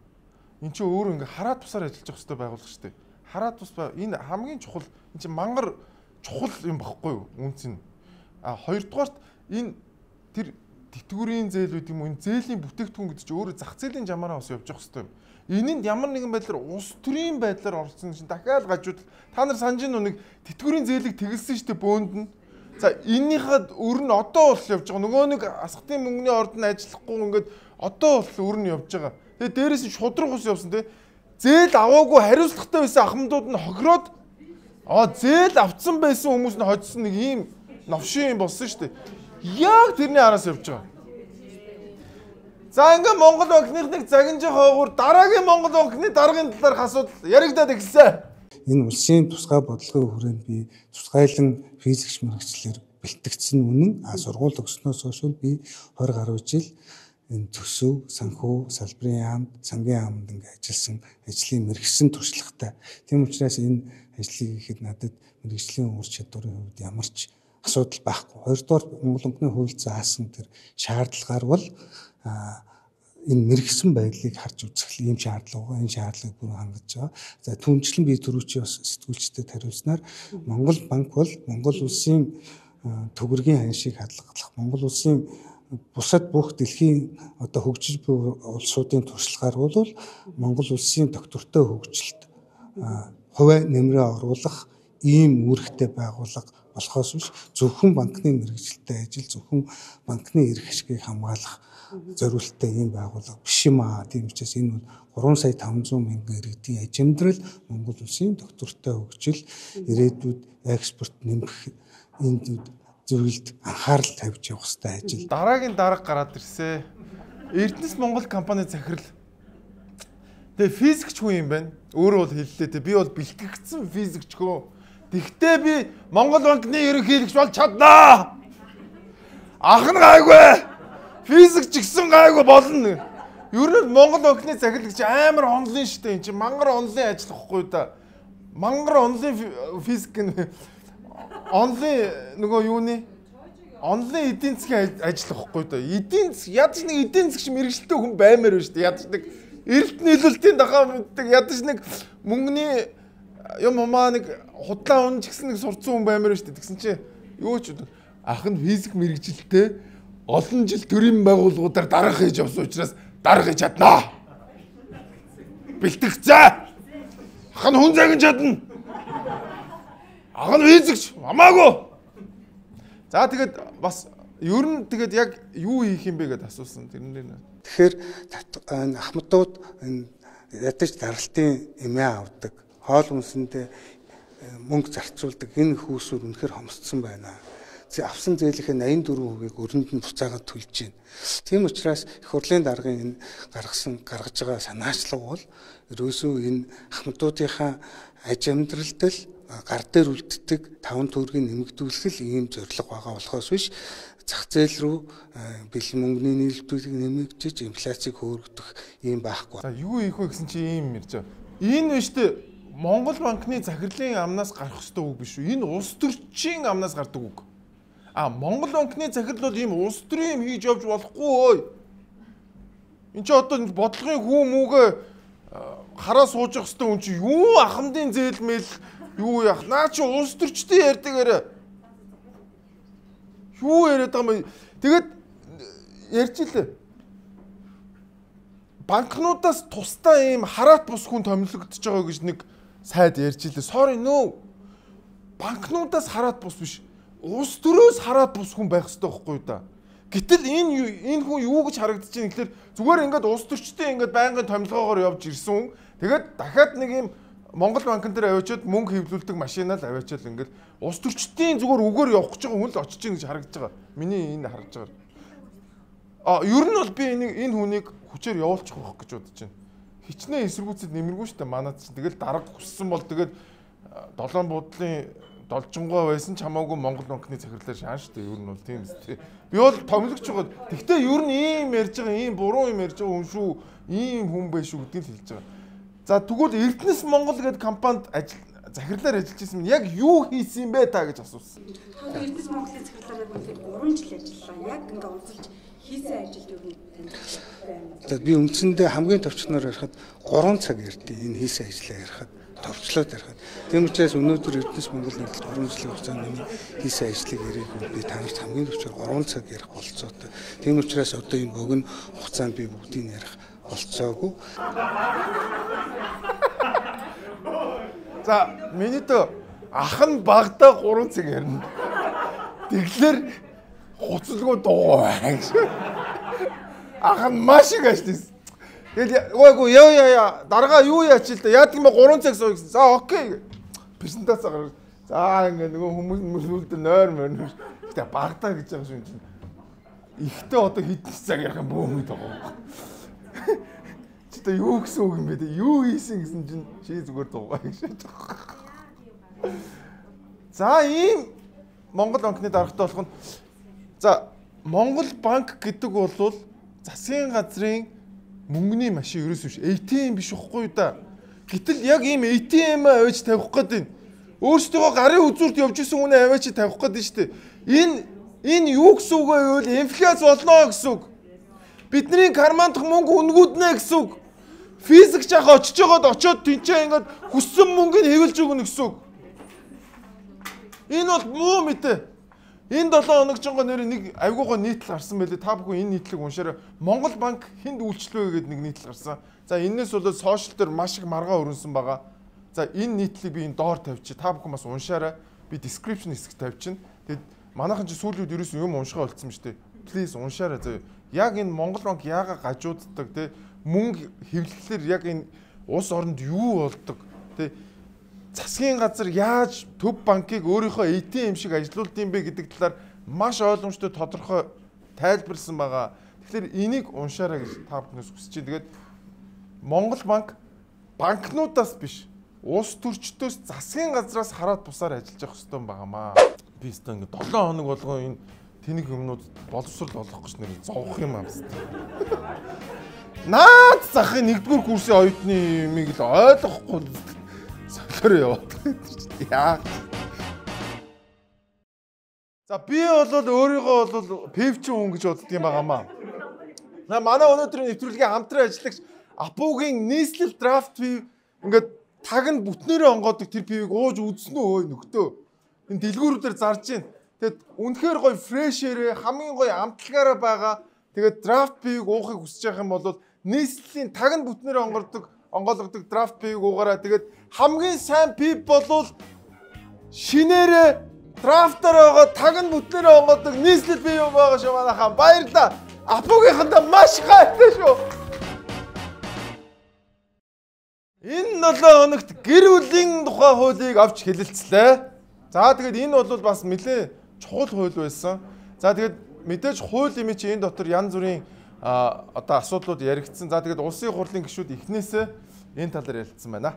Энд чинь өөрөө ингээ хараат бусаар ажиллаж явах хэрэгтэй байгууллага шүү дээ. Хараат бус энэ хамгийн чухал энэ чинь мангар чухал юм багхгүй юу? Үнц нь. А хоёрдугаарт энэ тэр тэтгэврийн зээл гэдэг юм уу энэ зээлийн бүтээгдэхүүн гэдэг чинь өөрөө зах зээлийн жамаараа бас явж явах хэрэгтэй юм. Энэнд ямар нэгэн байдлаар улс төрийн байдлаар оролцсон чинь дахиад гажууд та нар санаж гин нэг тэтгэврийн зээлийг тэгэлсэн шүү дээ бөөнд нь. За эннийхээ өр нь одоо бол явж байгаа. Нөгөө нэг асгатын мөнгөний орд нь ажиллахгүй ингээд одоо бол өр нь явж байгаа. Тэгээ дээрээс нь шудраг ус явсан те. Зээл аваагүй хариуцлагатай байсан ахмадууд нь хохироод зээл авцсан байсан хүмүүс нь хоцсон нэг ийм новшин юм болсон шүү дээ. Яг тэрний араас явж байгаа. За ингээ Монгол банкныхныг загинж хойгуур дараагийн Монгол банкны даргын талаарх асуудал яригадаад эхэлсэн. Энэ улсын тусгай бодлогын хүрээнд би тусгайлан физикч мэргэжлэр бэлтгэгдсэн үнэн. А сургууль төгснөөс хойш би 20 гаруй жил энэ төсөв, санхүү, салбарын яамд, сангийн яамд ингээ ажилласан ажлын мэргэсэн туршлагатай. Тийм учраас энэ ажлыг хийхэд надад мэргэжлийн ур чадварын хувьд ямар ч асуудал байхгүй. Хоёрдугаар Монгол банкны хууль заасан тэр шаардлагаар бол энэ мэргэсэн байдлыг харж үзэх ийм шаардлага байгаа. Энэ шаардлагыг бүрэн хангаж байгаа. За түнчлэн би түрүүчийн бас сэтгүүлчдэд хариулснаар Монгол банк бол Монгол улсын төгрөгийн ханшийг хадгалах, Монгол улсын бусад бүх дэлхийн одоо хөгжиж буй улсуудын туршлагаар бол Монгол улсын доктортой хөгжилд хувиа нэмрээ оруулах ийм үүрэгтэй байгууллага болохоос биш зөвхөн банкны мэргэжилтэй ажил, зөвхөн банкны эрх ашгийг хамгаалах зориулттай ийм байгууллага биш юм аа. Тийм учраас энэ бол 3 сая 500 мянган иргэдийн аж амьдрал, Монгол улсын доктортой хөгжил, ирээдүйд экспорт нэмэх энэ зүйлд анхаарал тавьж явах хэрэгтэй ажил. Дараагийн дарга гараад ирсэн. Эрдэнэс Монгол компани захирал. Тэгээ физикч хүн юм байна. Өөрөө бол хэллээ те. Би бол бэлтгэгдсэн физикч хүн. Тэгтээ би Монгол банкны ерөнхийлөгч болж чаднаа. Ах нь гайгүй. Физикч гэсэн гайгүй болно. Ер нь Монгол банкны захирал гэж амар онлын штэ. Энд чинь мангар онлын ажил واخгүй да. Мангар онлын физик гэнэ. Онлын нөгөө юуны онлын эдийн засгийн ажил واخгүй да. Эдийн засаг ядаж нэг эдийн засгч мэрэгчлээ хүн баймаар байна штэ. Ядаж нэг эрэлт нийлүүлэлтийн дагаа мэддэг. Ядаж нэг мөнгөний юм хумаа нэг худлаа унж гисэн нэг сурцсан хүн баймаар байна штэ. Тэгсэн чи юу ч ах нь физик мэрэгжилтэй олон жил төрийн байгууллагуудаар дарга хийж явсан учраас дарга хийж чаднаа. Бэлтгэцээ. Ах нь хүн загин чадна. Ах нь физикч хамаагүй. За тэгээд бас ер нь тэгээд яг юу хийх юм бэ гэдээ асуусан тэрэн дээр. Тэгэхээр ахмадууд ядаж даралтын эмээ авдаг, хоол хүнсэндээ мөнгө зарцуулдаг энэ хүүсүүд үнэхээр хомсдсон байна. Авсан зээлийнхээ 84%-ийг өрөнд нь буцаагаад төлж байна. Тийм учраас их хурлын даргын энэ гаргаж байгаа санаачлаг бол ерөөсөө энэ ахмадуудынхаа аж амьдралд л гар дээр үлддэг 5 төгрөгийн нэмэгдүүлэх л ийм зорилго байгаа болохоос биш зах зээл рүү бэлэн мөнгөний нийлүүлэлтийг нэмэгдэж инфляцийг хөөргөх ийм байхгүй. За юу хийх вэ гэсэн чи ийм ярьж байгаа. Энэ биш үү? Монгол банкны захирлын амнаас гарах ёстой үг биш үү? Энэ улс төрчийн амнаас гардаг үг. А Монгол банкны захирал бол ийм улс төрийн юм хийж явж болохгүй ой. Энд чи одоо бодлогын хүү мүгэ хараа сууж явах ёстой хүн чи юу ахмадын зээл мэл юу яах? Наа чи улс төрчдийн ярьдаг арай. Юу яриад байгаа юм бэ? Тэгээд ярьж илээ. Банкнуудаас тусдаа ийм хараат бус хүн томилогдож байгаа гэж нэг сайд ярьж илээ. Sorry no. Банкнуудаас хараат бус биш. Улс төрөөс хараат бус хүн байх ёстой байхгүй юу да. Гэтэл энэ хүн юу гэж харагдаж байна гэхээр зүгээр ингээд улс төрчдийн ингээд байнгын томилгоогоор явж ирсэн хүн. Тэгээд дахиад нэг ийм Монгол банкн дээр аваачаад мөнгө хэвлүүлдэг машинаа л аваачаал ингээд улс төрчдийн зүгээр үгээр явах гэж байгаа хүн л очиж гин гэж харагдаж байгаа. Миний энэ харагдаж байгаа. А ер нь бол би энэ хүнийг хүчээр явуулчих واخ гэж бодож байна. Хичнээн эсэргүүцэд нэмэргүй шүү дээ манад чинь. Тэгэл дарга хүссэн бол тэгээд долоон буудлын должингоо байсан ч хамаагүй Монгол банкны захирлаар шаан шүү дээ. Ер нь бол тийм үстэй. Би бол томилогч байгаа. Тэгтээ ер нь ийм ярьж байгаа, ийм буруу юм ярьж байгаа хүн шүү, ийм хүн байх шүү гэдгийг хэлж байгаа. За тэгвэл Эрдэнэс Монгол гэдэг компанид ажил захирлаар ажиллаж байсан юм. Яг юу хийсэн юм бэ та гэж асуусан. Эрдэнэс Монголын захирлаар яг 3 жил ажиллалаа. Яг ингээ онцолж хийсэн ажилд юу байна? За би үндсэндээ хамгийн товчноор ярихад 3 цаг ярьдیں۔ Энэ хийсэн ажлаа ярихад, товчлоод ярихад. Тийм учраас өнөөдөр Эрдэнэс Монгол нийтлэл 3 жилийн хугацаанд миний хийсэн ажлыг яриаг би та нарт хамгийн товчоор 3 цаг ярих болцоотой. Тийм учраас одоо энэ богино хугацаанд би бүгдийг ярих болцоогүй. За миний тө ах нь багадаа 3 цаг ярина. Тэглэр хуцалгүй дуу байна гэж. Ах нь маш их ажилласан. Тэгэл үгүй яа дарга юу яач л да. Яадаг юм бэ 3 цаг сууя гэсэн. За окей. Презентац гаргаж. За ингээ нөгөө хүмүүс мөрсүүлдэ нойр морь. Гэтэ багадаа гэж байгаа юм чинь. Ихтэй одоо хэдэн цаг ярих юм бөө мэд байгаа. Чи та юу гэсэн үг юм бэ те? Юу хийсэн гэсэн чинь чи зүгээр дуугаа гэж байгаа. За ийм Монгол банкны даргатай болох нь за Монгол банк гэдэг бол засгийн газрын мөнгөний машин ерөөс биш. ATM биш үхгүй да. Гэтэл яг ийм ATM аваач тавих гээд байна. Өөрсдөө гарын үзүүрт явж исэн хүнээ аваач тавих гээд байна шүү дээ. Энэ юу гэсэн үг вэ гэвэл инфляц болно гэсэн үг. Бидний кармандх мөнгө үнгүүднэ гэсэн үг. Физик жах очиж байгаад очиод тэнцээ ингээд хүссэн мөнгөний хэвлж өгнө гэсэн үг. Энэ бол муу мэдээ. Энэ 7 хоног жинго нэр нэг авигуугаа нийтлэл гарсан байлээ. Та бүхэн энэ нийтлэлийг уншаарай. Монгол банк хүнд үйлчлэв гэдэг нэг нийтлэл гарсан. За энэс болоод сошиал дээр маш их маргаа өрнөсөн байгаа. За энэ нийтлэлийг би энэ доор тавьчих. Та бүхэн бас уншаарай. Би description хэсэгт тавьчихна. Тэгэд манайхан чи сүүлийн үед ерөөсөн юм уншихаа болцсон юм шүү дээ. Please уншаарай заяа. Яг энэ Монгол банк яага гажууддаг те мөнгө хэвлэлээр яг энэ улс оронд юу болдог те засгийн газар яаж төв банкыг өөрийнхөө ATM шиг ажилуулд юм бэ гэдэг талаар маш ойлгомжтой тодорхой тайлбарлсан байгаа. Тэгэхээр энийг уншаарай гэж та бүхнээс хүсэж байна. Тэгээд Монгол банк банкнуудаас биш улс төрчдөөс засгийн газраас хараад бусаар ажиллаж явах хэрэгтэй байгаамаа. Би өстө ингэ 7 хоног болгон энэ тэнэг юмнууд боловсрол олох гэж нэр зовох юм аа. Наад захын 1-р курсын оюутны юмыг л ойлгохгүй солиор яваад байгаа. Яа. За би бол өөрийгөө бол певчин хүн гэж боддог юм байгаамаа. Манай өнөөдрийн нэвтрүүлгийн хамтран ажиллагч Апугийн нийслэл драфт пив ингээд таг нь бүтнээрээ онгоодог тэр пивийг ууж үзсэн үү ой нөхдөө. Энэ дэлгүүрүүдээр зарж байна. Тэгэд үнэхээр гоё фрешээрээ хамгийн гоё амтлагаараа байгаа. Тэгээд драфт пивийг уухыг хүсэж байх юм бол нийслэлийн таг нь бүтнээрээ онгойлгодог драфт пивийг уугаараа. Тэгээд хамгийн сайн пив болвол шинээрээ драфтаар байгаа таг нь бүтнээрээ онгойлгодог нийслэл пив юм байгаа шүү манайхаа. Баярлалаа. Апугийнхандаа маш гайтай шүү. Энэ 7 хоногт гэр бүлийн тухай хуулийг авч хэлэлцлээ. За тэгээд энэ бол бас нэлээд чухал хууль байсан. За тэгээд мэдээж хууль юм чи энэ дотор янз бүрийн одоо асуудлууд яригдсан. За тэгээд улсын хурлын гишүүд эхнээсээ энэ талаар ярилцсан байна.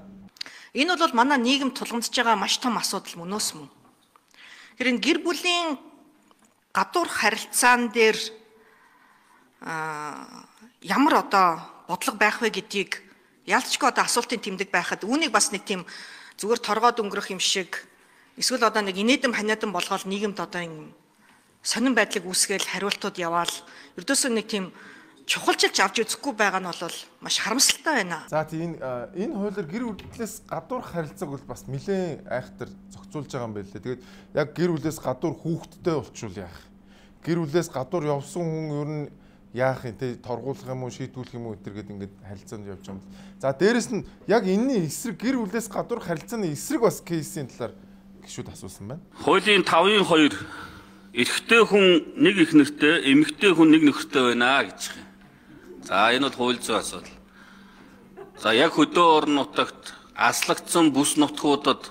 Энэ бол манай нийгэм тулгамдж байгаа маш том асуудал мөнөөс мөн. Тэгэхээр энэ гэр бүлийн гадуур харилцаан дээр ямар одоо бодлого байх вэ гэдгийг ялцчгүй одоо асуултын тэмдэг байхад үүнийг бас нэг тийм зүгээр торгоод өнгөрөх юм шиг эсвэл одоо нэг инээдэм ханиадан болгоол нийгэмд одоо юм сонин байдлыг үүсгээл хариултууд яваал ердөөсөө нэг тийм чухалчилж авч үзэхгүй байгаа нь бол маш харамсалтай байна. За тийм энэ хуулиар гэр бүлээс гадуур харилцааг бол бас нэлээд айхтар зохицуулж байгаа юм байна лээ. Тэгээд яг гэр бүлээс гадуур хүүхэдтэй болчвол яах? Гэр бүлээс гадуур явсан хүн ер нь яах юм те торгуулах юм уу шийдвүлэх юм уу гэтэр гээд ингээд харилцаанд явж байгаа юм. За дээрэс нь яг энэний эсрэг гэр бүлээс гадуур харилцааны эсрэг бас кейсийн талаар гишүүд асуусан байна. Хуулийн 5-ын 2 эрэгтэй хүн нэг их нэртэй, эмэгтэй хүн нэг нөхөртэй байна гэж. За энэ бол хууль зүйн асуудал. За яг хөдөө орон нутагт аслагдсан бүс нутгуудад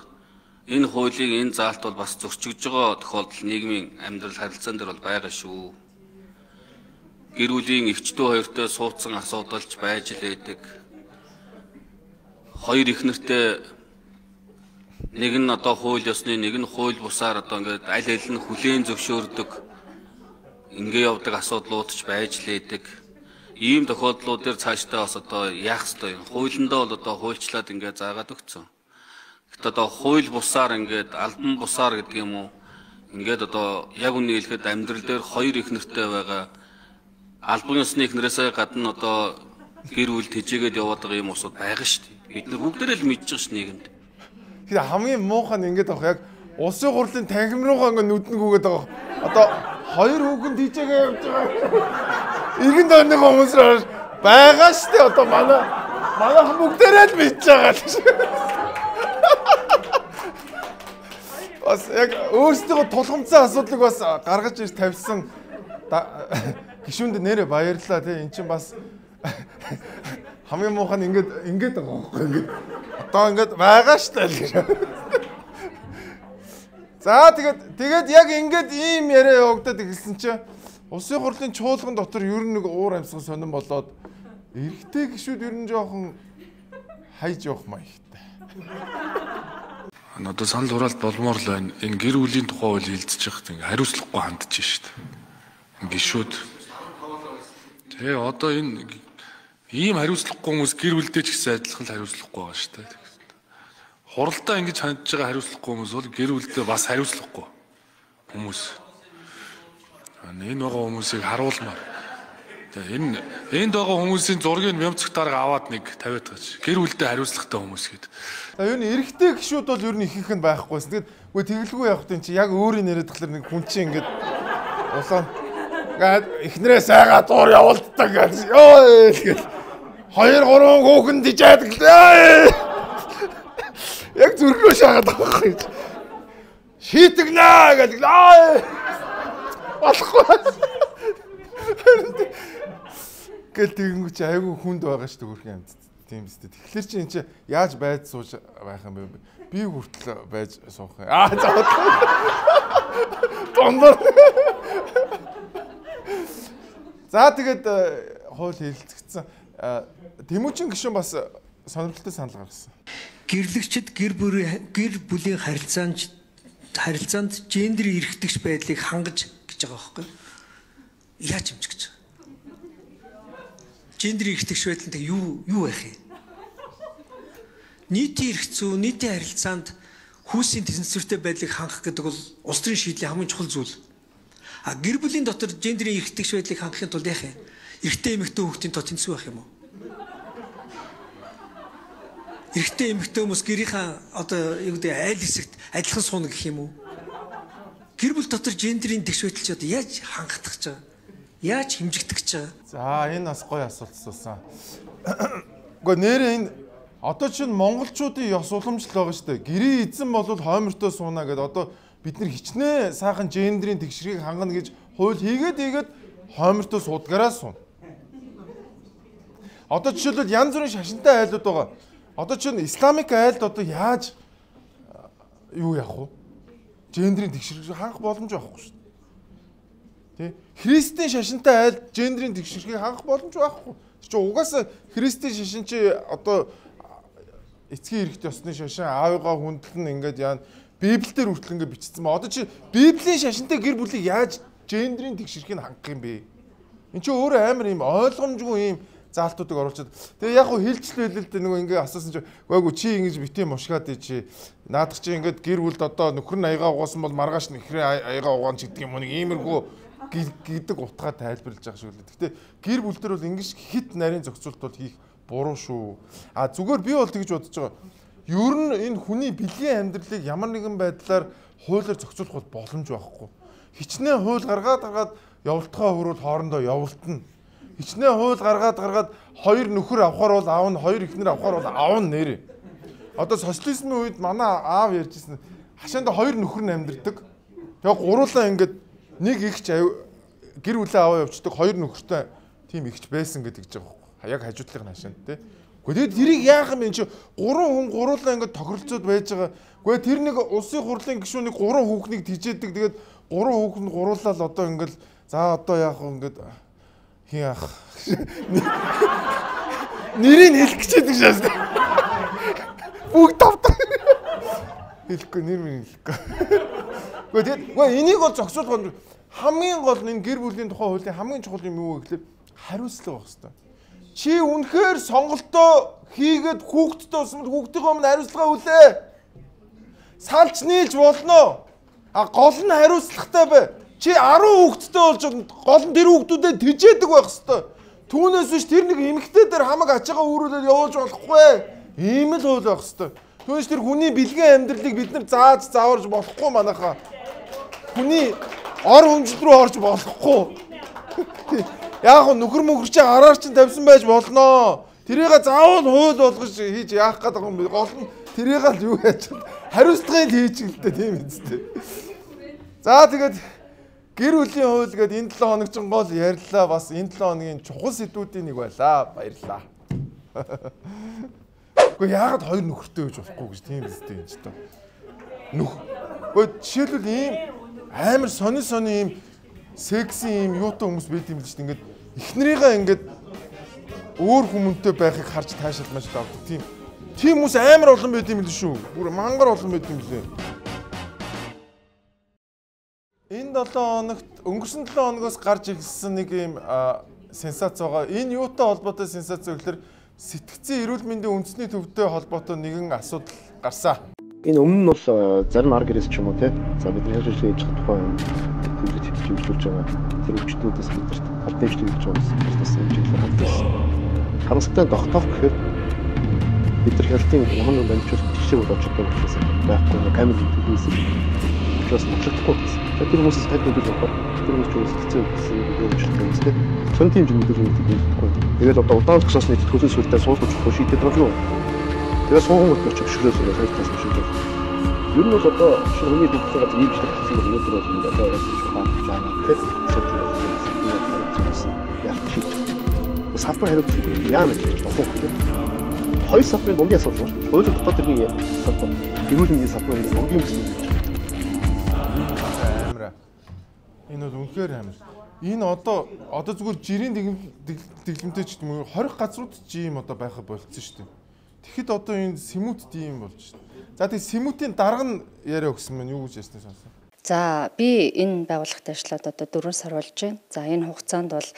энэ хуулийн энэ заалт бол бас зөрчигдөж байгаа тохиолдол нийгмийн амьдрал харилцаан дээр бол байгаа шүү. Гэр бүлийн эгч дүү хоёртой суудсан асуудалч байж л байдаг. Хоёр их нэртэй нэг нь одоо хууль ёсны, нэг нь хууль бусаар одоо ингээд аль аль нь хүлээн зөвшөөрдөг. Ингээ явдаг асуудлууд ч байж л байдаг. Ийм тохиолдлууд дээр цаашдаа бас одоо яах ёстой юм. Хуулиндаа бол одоо хуульчлаад ингээ заагаад өгсөн. Гэхдээ одоо хууль бусаар ингээд албан бусаар гэдэг юм уу? Ингээд одоо яг үнэ хэлэхэд амьдрал дээр хоёр их нэртэй байгаа албан ёсны эхнэрээсээ гадна одоо гэр бүл тэжээгээд яваад байгаа юм усуд байгаа шүү дээ. Бид нар бүгдээрээ л мэдж байгаа шүү нийгэмд. Тэгэхээр хамгийн муухай нь ингэж авах яг улсын хурлын танхим руугаа ингэ нүдэн гүгээд байгаа. Одоо хоёр хүүхэн тэжээгээ явж байгаа. Иргэн тойрны хүмүүс байгаа шүү дээ. Одоо манайхан бүгдээрээ л мэдж байгаа л шүү. Бас яг өөрсдийнхөө тулгамдсан асуудлыг бас гаргаж ирж тавьсан гишүүнд нэрээ баярлалаа тий эн чинь бас хамгийн муухай нь ингээд байгаа байхгүй ингээд одоо ингээд байгаа шүү дээ. За тэгээд яг ингээд ийм яриа явагдаад эхэлсэн чинь улсын хурлын чуулган дотор ер нь нэг уур амьсгал сонирн болоод эрэгтэй гишүүд ер нь жоохон хайж явах маягтай. Одоо санал хураалт болмоор л байна. Энэ гэр бүлийн тухай хууль хилцэж байхад ингээд хариуцлагагүй хандж шүү дээ. Гишүүд тэгээ одоо энэ ийм хариуцлагагүй хүмүүс гэр бүлдээ ч гэсэн адилхан л хариуцлагагүй байгаа шүү дээ. Хуралдаа ингэж хандж байгаа хариуцлагагүй хүмүүс бол гэр бүлдээ бас хариуцлагагүй хүмүүс. Энэ байгаа хүмүүсийг харуулмаар. Тэгээ энд байгаа хүмүүсийн зургийг Мямцх дарга аваад нэг тавиад байгаа. Гэр бүлдээ хариуцлагатай хүмүүс гээд. За ер нь эрэгтэй гişүүд бол ер нь ихэнх нь байхгүйсэн. Тэгээд үгүй тэгэлгүй явах тийм чи яг өөрийн яриад тахлаар нэг хүн чинь ингээд улаан ингээд эхнэрээ сайгаа зуур явуулдаг гэж. Йоо гэл 2 3 хүүхэн дижээд гэлээ. Яг зүрхнөө шаагаад байгаа байхгүй. Шийтгнэ гэж аа. Болохгүй. Гэл тэгэнгүүт чи айгүй хүнд байгаа шүү дээ хөрхэн амьд. Тийм биз дээ. Тэгэхээр чи эн чи яаж байж сууж байх юм бэ? Би хүртэл байж суух юм. Аа за. Дондор. За тэгээд хууль хэлэлцэгдсэн. Тэмүүчин гишүүн бас сонирхолтой санал гаргасан. Гэрлэгчид гэр бүлийн харилцаанд гендерийн эрхтгч байдлыг хангаж гэж байгаа байхгүй юу? Яаж хэмжих гэж байгаа? Гендерийн эрхтгч байдал нь юу байх юм? Нийтийн эрх зүй, нийтийн харилцаанд хүүсийн тэнцвэртэй байдлыг хангах гэдэг бол улс төрийн шийдлийн хамгийн чухал зүйл. А гэр бүлийн дотор гендерийн эрхтгч байдлыг хангахын тулд яах юм? Эрэгтэй эмэгтэй хүүхдийн тоо тэнцвэр байх юм уу? Эрэгтэй эмэгтэй хүмүүс гэрийнхаа одоо юу гэдэг айл хэсэгт адилхан сууна гэх юм уу? Гэр бүл дотор гендерийн тэгш байдал чи одоо яаж хангах гэж байгаа? Яаж хэмжигдэх гэж байгаа? За энэ бас гоё асуулт асуусан. Үгүй нэрээ энэ одоо чинь монголчуудын ёс уламжлал байгаа шүү дээ. Гэрийн эзэн бол хоймортой сууна гэдээ одоо бид нар хичнээн сайхан гендерийн тэгшрийг хангана гэж хууль хийгээд хоймортой суудгаараа сууна. Одоо жишээлбэл янз бүрийн шашинтай айлууд байгаа. Одоо чинь исламик айлд одоо яаж юу яах вэ? Гендерийн тэгшэрхийг хангах боломж байхгүй шүү дээ. Тэ? Христийн шашинтай айлд гендерийн тэгшэрхийг хангах боломж байхгүй. Тэр чинь угаасаа христийн шашин чи одоо эцгийн эрхт ёсны шашин аавыгаа хүндлэн ингээд яана Библиэлд хүртэл ингээд бичсэн ба. Одоо чи Библийн шашинтай гэр бүлийг яаж гендерийн тэгшэрхийг хангах юм бэ? Энд чи өөрөө амар юм ойлгомжгүй юм заалтуудыг оруулчихад. Тэгээ яг хөө хилчлээ л дээ нөгөө ингээ асуусан чи үгүй чи ингэж битгий мушгаад чи наадах чи ингээд гэр бүлд одоо нөхөр нь аягаа угаасан бол маргааш нөхрийн аягаа угаан ч гэдэг юм уу нэг иймэрхүү гэдэг утгаа тайлбарлаж байгаа шиг үлээ. Гэтэ гэр бүл дээр бол ингэж хит нарийн зохицуулт бол хийх буруу шүү. А зүгээр би бол тэгж бодож байгаа. Ер нь энэ хүний бэлгийн амьдралыг ямар нэгэн байдлаар хуулиар зохицуулах бол боломж байхгүй. Хичнээн хууль гаргаад явуултгаа хөрвөл хоорондоо явуултна. Хичнээн хууль гаргаад хоёр нөхөр авахар бол аав нь, хоёр эхнэр авахар бол аав нь нэрээ. Одоо социализмын үед манай аав ярьжсэн хашаанд хоёр нөхөр нь амьдардаг. Тэгээ гуруулаа ингээд нэг ихч гэр бүлээ аваа явцдаг хоёр нөхөртэй тийм ихч байсан гэдэг гэж байгаа байхгүй. Яг хажуутлын хашаанд тий. Гэхдээ тэгээд тэрийг яах юм бэ чи гурван хүн гуруулаа ингээд тохиролцоод байж байгаа. Гэхдээ тэр нэг улсын хурлын гишүүнийг гурван хүүхнийг тижээдэг. Тэгээд гурван хүүхэн нь гуруулаа л одоо ингээд за одоо яах вэ ингээд хин ах нэрийг хэлэх гэж байдаг шээс. Бүгд тавтаа. Хэлэхгүй нэр мөр хэлэхгүй. Гэхдээ тэгээд үгүй энийг бол зохицуулах хамгийн гол нь энэ гэр бүлийн тухай хуулийн хамгийн чухал юм юу вэ гэхлээр хариуцлага байх хэрэгтэй. Чи үнэхээр сонголтоо хийгээд хүүхдтэй болсон бол хүүхдийнхээ өмнө хариуцлага хүлээ. Салж нийлж болно. А гол нь хариуцлагатай бай. Чи 10 хүүхэдтэй болж гол нь тэр хүүхдүүдэд тижээдэг байх хэвээр. Түүнээс биш тэр нэг эмэгтэй дээр хамаг ачаагаа үүрүүлээд явуулж болохгүй. Ийм л хууль байх хэвээр. Түүнээс тэр хүний бэлгийн амьдралыг бид нар зааж зааварж болохгүй манайхаа. Хүний ор хүмжил рүү орж болохгүй. Яг нөхөр мөхөр чи араар чинь тавьсан байж болноо. Тэрийг заавал хууль болгож хийж яах гээд байгаа юм бэ? Гол нь тэрийг л юу яаж хариуцлагыг хийж л дээ тийм үстэй. За тэгээд гэр бүлийн хууль гээд энэ 7 хоног чинь гол ярьлаа. Бас энэ 7 хоногийн чухал сэдвүүдийн нэг байлаа. Баярлалаа. Гэхдээ яагаад хоёр нөхөртэй гэж болохгүй гэж тийм үстэй юм чи тоо. Нөх. Гэхдээ жишээлбэл ийм амар сони ийм секси ийм юутай хүмүүс байт юм л шүү дээ. Ингээд эхнэрийгээ ингээд өөр хүмүүнтэй байхыг харж таашаал маш авдаг тийм. Тийм хүмүүс амар олон байт юм л шүү. Бүр мангар олон байт юм лээ. Энэ 7 хоногт өнгөрсөн 7 хоногоос гарч ирсэн нэг ийм сенсац байгаа. Энэ юутай холбоотой сенсац вэ гэхээр сэтгцийн эрүүл мэндийн үндэсний төвтэй холбоотой нэгэн асуудал гарсан. Энэ өмнө нь бол зарим ар гэрээс ч юм уу те. За бидний хажуучлал хийж байгаа тухайн имжлүүлж байгаа тэр өвчтнүүдээс бидэрт аль дэмжлэг хийж байгаа хүмүүс бас имжлэг хандсан. Харамсалтай нь тогтоох гэхээр бид нар хятадын ямар нэгэн дамжуулалт тэгшээ бол очдог учраас байхгүй нэг камер хийсэн. Учраас нотлохдохгүй гэсэн. Тэр хүмүүсээс тань мэдүүлэх болохоор тэр хүмүүс ч өөрсдөө гэсэн хэмжээлтэй юм тийм. Сонь тийм мэдүүлэг мэдүүлэхгүй. Тэгээд одоо удаан зогсоосны төлсөн сүлдээ суулгаж өгөх шийдээд байгаа юм. Тэгээд сууган мөрт очиж өшгөрөөс хоёр талаас өшгөрөөс. Ер нь бол одоо шинэ хүний төвлөрийн газар ийм бичлэг гарсан бол өнөөдөр бол энэ одоо яаж жаана тийм асуудал яах шийдэх. Салбар хариуцлага яа гэж болох вэ? Хоёр салбарын дундын асуудал байна. Хуулийн дотоод тэргийн салбар, эрүүл мэндийн салбарын дундын бүс гэж. Амар. Энэ бол үнэхээр амар. Энэ одоо зүгээр жирийн дэглэмтэй ч юм уу 20 газрууд ч ийм одоо байха болцсон шүү дээ. Тэгэхэд одоо энэ сэмүүдд ийм болж шүү дээ. За тэг сэмүүдийн дарга нь яриа өгсөн мэн юу гэж ярьсныг сонсон. За би энэ байгууллагт ажиллаад одоо 4 сар болж байна. За энэ хугацаанд бол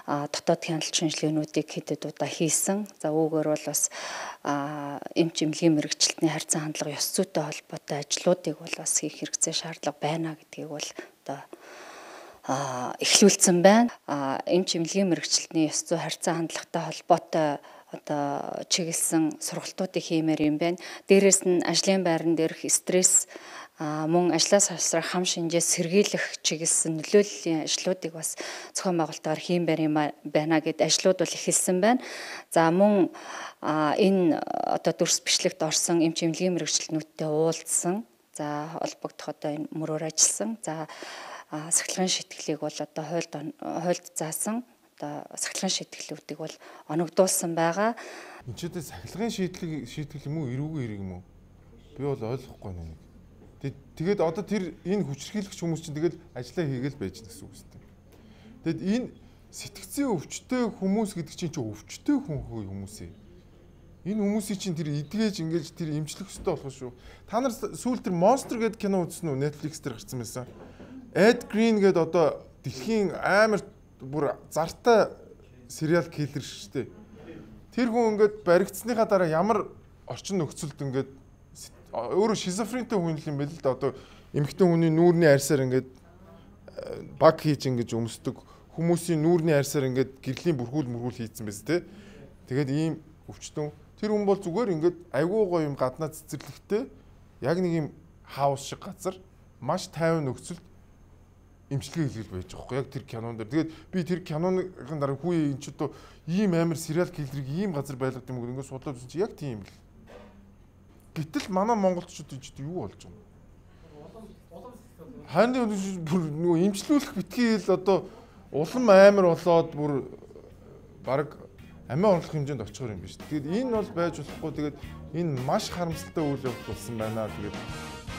дотоод хяналт шинжилгээнүүдийг хэд хэд удаа хийсэн. За үүгээр бол бас эмч эмнэлгийн мэргэжилтний харьцан хандлага ёс зүйтэй холбоотой ажлуудыг бол бас хийх хэрэгцээ шаардлага байна гэдгийг бол одоо эхлүүлсэн байна. Эмч эмнэлгийн мэргэжилтний ёс зүй харьцан хандлагатай холбоотой одоо чиглэсэн сургалтуудыг хиймээр юм байна. Дээрээс нь ажлын байран дээрх стресс мөн ажлаас хасрах хам шинжээ сэргийлэх чиглэсэн нөлөөллийн ажлуудыг бас зохион байгуулалтаар хиймээр юм байна гэд ажлууд бол эхэлсэн байна. За мөн энэ одоо дүрс бичлэгт орсон эмч эмнэлгийн мэргэжилтнүүдтэй уулзсан. За холбогдох одоо энэ мөрөөр ажилласан. За сахилгын шитгэлийг бол одоо хуульд заасан. Одоо сахилгын шитгэлүүдийг бол оногдуулсан байгаа. Энд ч одоо сахилгын шийтгэл юм уу, эрүүгийн хэрэг юм уу? Би бол ойлгохгүй нэг. Тэгээд одоо тэр энэ хүчирхийлэгч хүмүүс чинь тэгэл ажиллаа хийгээл байж гэсэн үг үстэй. Тэгэд энэ сэтгцийн өвчтэй хүмүүс гэдэг чинь чи өвчтэй хүн хүмүүс ээ. Энэ хүмүүсийн чинь тэр эдгэж ингэж тэр имжлэх ёстой болох шүү. Та нар сүүл тэр Monster гэдэг кино үзсэн үү? Netflix дээр гарсан байсан. Ed Green гэдэг одоо дэлхийн амар бүр зартай сериал киллер шүү дээ. Тэр хүн ингээд баригдсныхаа дараа ямар орчин нөхцөлд ингээд өөрөө шизофрентэй хүн юм байл л да. Одоо эмэгтэй хүний нүүрний арьсаар ингээд баг хийж ингэж өмсдөг хүмүүсийн нүүрний арьсаар ингээд гэрлийн бүрхүүл мөргүүл хийцэн байсан те. Тэгээд ийм өвчтөн тэр хүн бол зүгээр ингээд айгүй гоё юм гаднаа цэцэрлэгтэй яг нэг юм хаус шиг газар маш тайван нөхцөлд имчилгээ хийлгэл байж байгаа хгүй яг тэр кинон дээр. Тэгээд би тэр киноны дараа хүү энэ ч одоо ийм амар сериал киллерийг ийм газар байлгад юм уу ингээд судлаад үзсэн чи яг тийм юм л. Гэтэл манай монголчууд энэ ч юу болж байгаа юм? Харин бүр нөгөө имчлүүлэх битгий л одоо улам амар болоод бүр баг амиа орлох хэмжээнд очихор юм биш. Тэгээд энэ бол байж болохгүй. Тэгээд энэ маш харамсалтай үйл явдал болсон байна. Тэгээд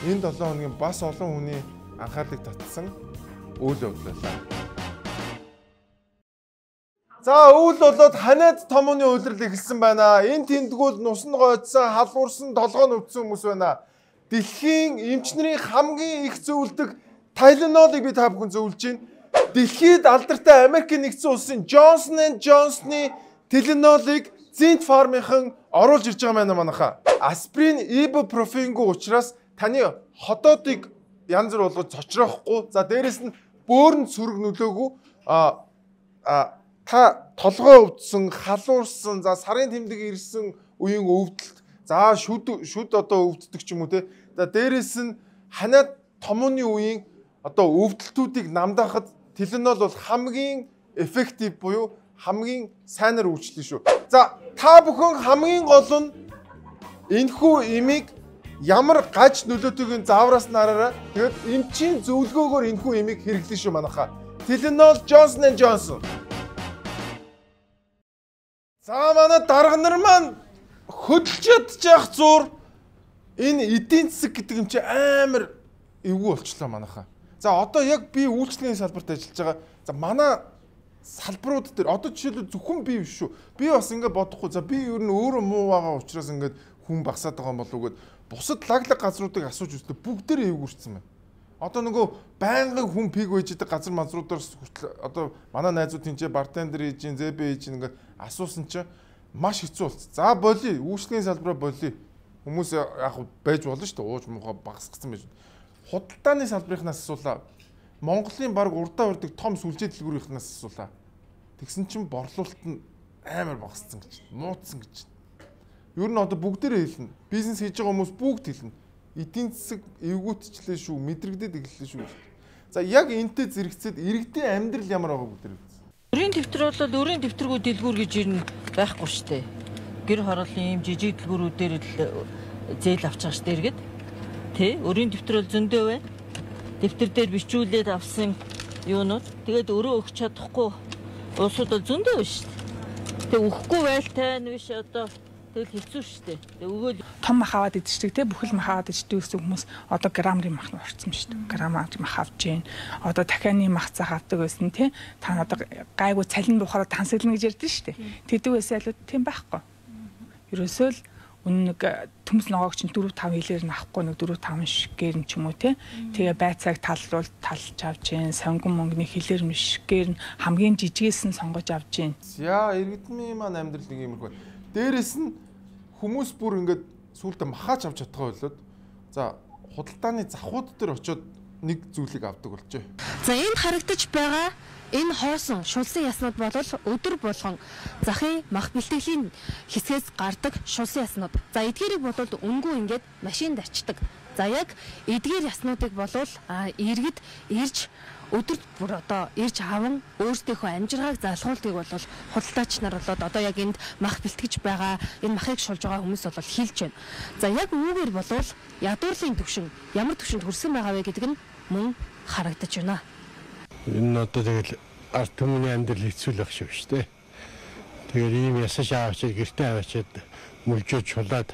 энэ 7 хоногийн бас олон хүний анхаарлыг татсан үйл явдал байлаа. За өвөл болоод ханиад томооны улирал эхэлсэн байна. Энэ тэндгүүл нус нь гойдсон, халуурсан, толгой нь өвдсөн хүмүүс байна. Дэлхийн эмч нарын хамгийн их зөвлөдөг Tylenol-ыг би та бүхэн зөвлөж байна. Дэлхийд алдартай Америкийн нэгдсэн улсын Johnson & Johnson-ы Tylenol-ыг Zinc Pharma-ын оруулж ирж байгаа байна манайхаа. Аспирин, ибупрофенгүй учраас таны ходоодыг янз бүр болгож цочроохгүй. За дээрэс нь бөөрн сөрөг нөлөөгүй та толгой өвдсөн, халуурсан, за сарын тэмдэг ирсэн үеийн өвдөлт, за шүд одоо өвддөг ч юм уу те. За дээрэс нь ханиад томооны үеийн одоо өвдөлтүүдийг намдаахад Tylenol бол хамгийн эффектив буюу хамгийн сайнаар үйлчлэн шүү. За та бүхэн хамгийн гол нь энэхүү эмийг ямар гаж нөлөөтэйг нь заавраас нь хараарай. Тэгээд эмчийн зөвлөгөөгөөр энэхүү эмийг хэрэглэн шүү манайхаа. Tylenol Johnson & Johnson. За манай дарга нар маань хөдөлж чадчих зур энэ эдийн засаг гэдэг юм чи амар эвгүй болчлоо манайхаа. За одоо яг би үйлчлэгийн салбарт ажиллаж байгаа. За манай салбарууд дээр одоо жишээлбэл зөвхөн би биш шүү. Би бас ингэ бодохгүй. За би ер нь өөрөө муу байгаа учраас ингээд хүн багасаад байгаа юм болов уу гэд бусад лаглаг газруудыг асууж үзлээ. Бүгдээрээ эвгүрсэн байна. Одоо нөгөө байнгын хүн пиг байж идэг газар мазруудаас хүртэл одоо манай найзууд тэнцээ бартендер хийж, зэбэ хийж ингээд асуусан чинь маш хэцүү болсон. За боли, үйлчлэгийн салбараа боли. Хүмүүс яг байж болно шүү дээ. Ууж муухай багасгацсан байж. Худалдааны салбарынхнаас асуулаа. Монголын баг урдаа урддаг том сүлжээ дэлгүүрийнхнаас асуулаа. Тэгсэн чинь борлуулалт нь амар багассан гэж, муудсан гэж. Ер нь одоо бүгдээрээ хэлнэ. Бизнес хийж байгаа хүмүүс бүгд хэлнэ. Эдийн засаг эвгүүтчлээ шүү, мэдрэгдээд эхэллээ шүү. За яг энтэй зэрэгцээд иргэдийн амьдрал ямар байгааг бүгдээр үзсэн. Өрийн дэвтэр бол өрийн дэвтэргүй дэлгүүр гэж ер нь байхгүй шүү дээ. Гэр хорооллын ийм жижиг дэлгүүрүүдээр л зээл авч байгаа шүү дээ иргэд. Тэ? Өрийн дэвтэр бол зөндөө байна. Дэвтэр дээр бичүүлээд авсан юунууд. Тэгээд өрөө өгч чадахгүй улсууд бол зөндөө байна шүү дээ. Тэг өгөхгүй байлтай нь биш одоо тэгэл хэцүү шүү дээ. Тэг өгөөл том мах аваад идчихдэг те бүхэл мах аваад идчихдэг гэсэн хүмүүс одоо грамрын мах нь орцсон шүү дээ. Грам мах авч гин. Одоо дахианы мах цах авдаг байсан те. Та одоо гайгүй цалин буухаараа тансаглана гэж ярьдэн шүү дээ. Тэгдэг байсан алууд тийм байхгүй. Ерөөсөө л үнэ нэг төмс ногоог чинь 4 5 хилээр нь авахгүй нэг 4 5 шигээр нь ч юм уу те. Тэгээ байцааг таллуул талж авч гин, сонгон мөнгөний хилээр мшгээр нь хамгийн жижигээс нь сонгож авч гин. За иргэдний маань амьдрал нэг иймэрхүү. Дээрээс нь хүмүүс бүр ингээд сүүлдээ махаач авч чадгаа болоод за худалдааны завхууд дээр очиод нэг зүйлийг авдаг болжээ. За энд харагдаж байгаа энэ хоосон шулсан яснууд бол өдөр болгон захын мах бэлтгэлийн хэсгээс гардаг шулсан яснууд. За эдгээрийг бол үнгүй ингээд машинд арчдаг. За яг эдгээр яснуудыг бол иргэд ирж өдөрт бүр одоо ирж аван өөрсдийнхөө амжиргааг залгуулдгийг бол худалдаач нар болоод одоо яг энд мах бэлтгэж байгаа энэ махыг шулж байгаа хүмүүс бол хэлж байна. За яг үүгээр болвол ядуурлын түвшин ямар түвшинд хүрсэн байгаа вэ гэдэг нь мөн харагдаж байна. Энэ нь одоо тэгэл ард түмний амьдрал хэцүү л байх шиг шүү дээ. Тэгээд ийм ясаж аваачаад гэртээ аваачаад мүлжөөд чулаад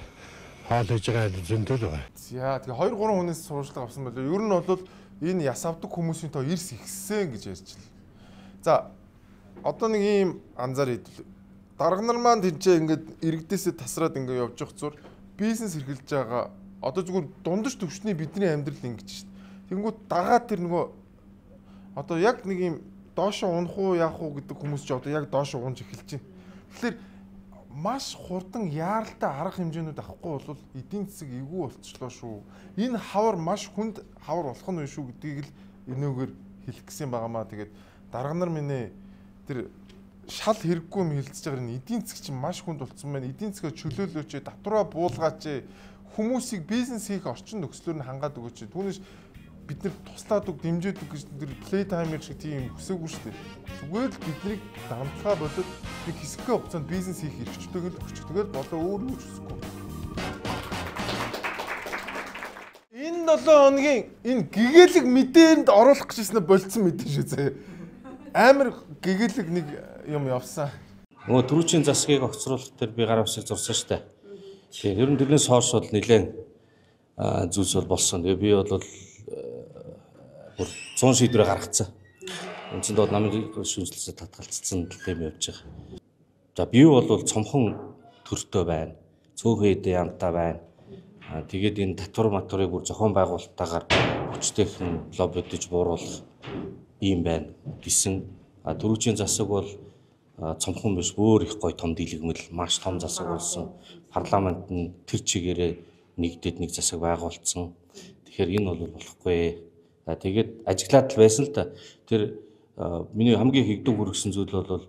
хоол хийж байгаа зөндөл байгаа. За тэгээ 2 3 хүнээс сурчлага авсан байлаа. Ер нь бол энэ яс авдаг хүмүүсийн тоо эрс ихсэн гэж ярьчихлаа. За одоо нэг ийм анзаар идэл. Дарга нар маань тэнцээ ингээд иргэдээсээ тасраад ингээд явж явах зур бизнес эрхэлж байгаа. Одоо зүгээр дундаж төвшний бидний амьдрал ингэж шít. Тэнгүүд дагаа тэр нөгөө одоо яг нэг ийм доошо унах уу яах уу гэдэг хүмүүс ч одоо яг доошо унж эхэлж байна. Тэгэхээр маш хурдан яаралтай арга хэмжээнүүд авахгүй бол эдийн засаг эвгүй болчихлоо шүү. Энэ хавар маш хүнд хавар болох нь шүү гэдгийг л энүүгээр хэлэх гэсэн байгаа маа. Тэгээд дарга нар минь ээ тэр шал хэрэггүй юм хэлцэж байгаа энэ эдийн засаг чинь маш хүнд болцсон байна. Эдийн засгаа чөлөөлөөч, татвараа буулгаач, хүмүүсийг бизнес хийх орчин нөхцлөөр нь хангаад өгөөч. Түүнээс бид нар туслаад үг, дэмжиж үг гэж тэр play time-ыг шиг тийм хүсээгүй шүү дээ. Зүгээр л биднийг дарамтлахаа болоод нэг хэсэгхэн хугацаанд бизнес хийх эрхчлөөг л өгч. Тэгэл болоо өөр юу ч хүсэхгүй. Энэ 7 хоногийн энэ гэгээлэг мэдээнд оруулах гэж ирсэн болцсон мэдээ шүү зэ. Амар гэгээлэг нэг юм явсан. Нөгөө түрүүчийн засгийг огцруулах дээр би гар усыг зурсан шүү дээ. Тийм, ер нь тэрнээс хойш бол нэлээд зүйлс бол болсон. Тэгээ би бол бүр 100 шийдвэрээ гаргацсан. Үндсэндээ бол намын шүнжлэлсээ татгалцсан юм явж байгаа. За би бол цомхон төртөө байна. Цөөхөн эдээ ямтаа байна. Тэгээд энэ татвар матварыг бүр зохион байгуулалттайгаар хүчтэйхэн лоббидж бууруулах ийм байна гэсэн. Түрүүчийн засаг бол цомхон биш өөр их гой том дийлэгмэл маш том засаг болсон. Парламент нь тэр чигээрээ нэгдээд нэг засаг байгуулсан. Тэгэхээр энэ бол болохгүй. Тэгээд ажиглаад л байсан л да. Тэр миний хамгийн хэгдэг хүргэсэн зүйл бол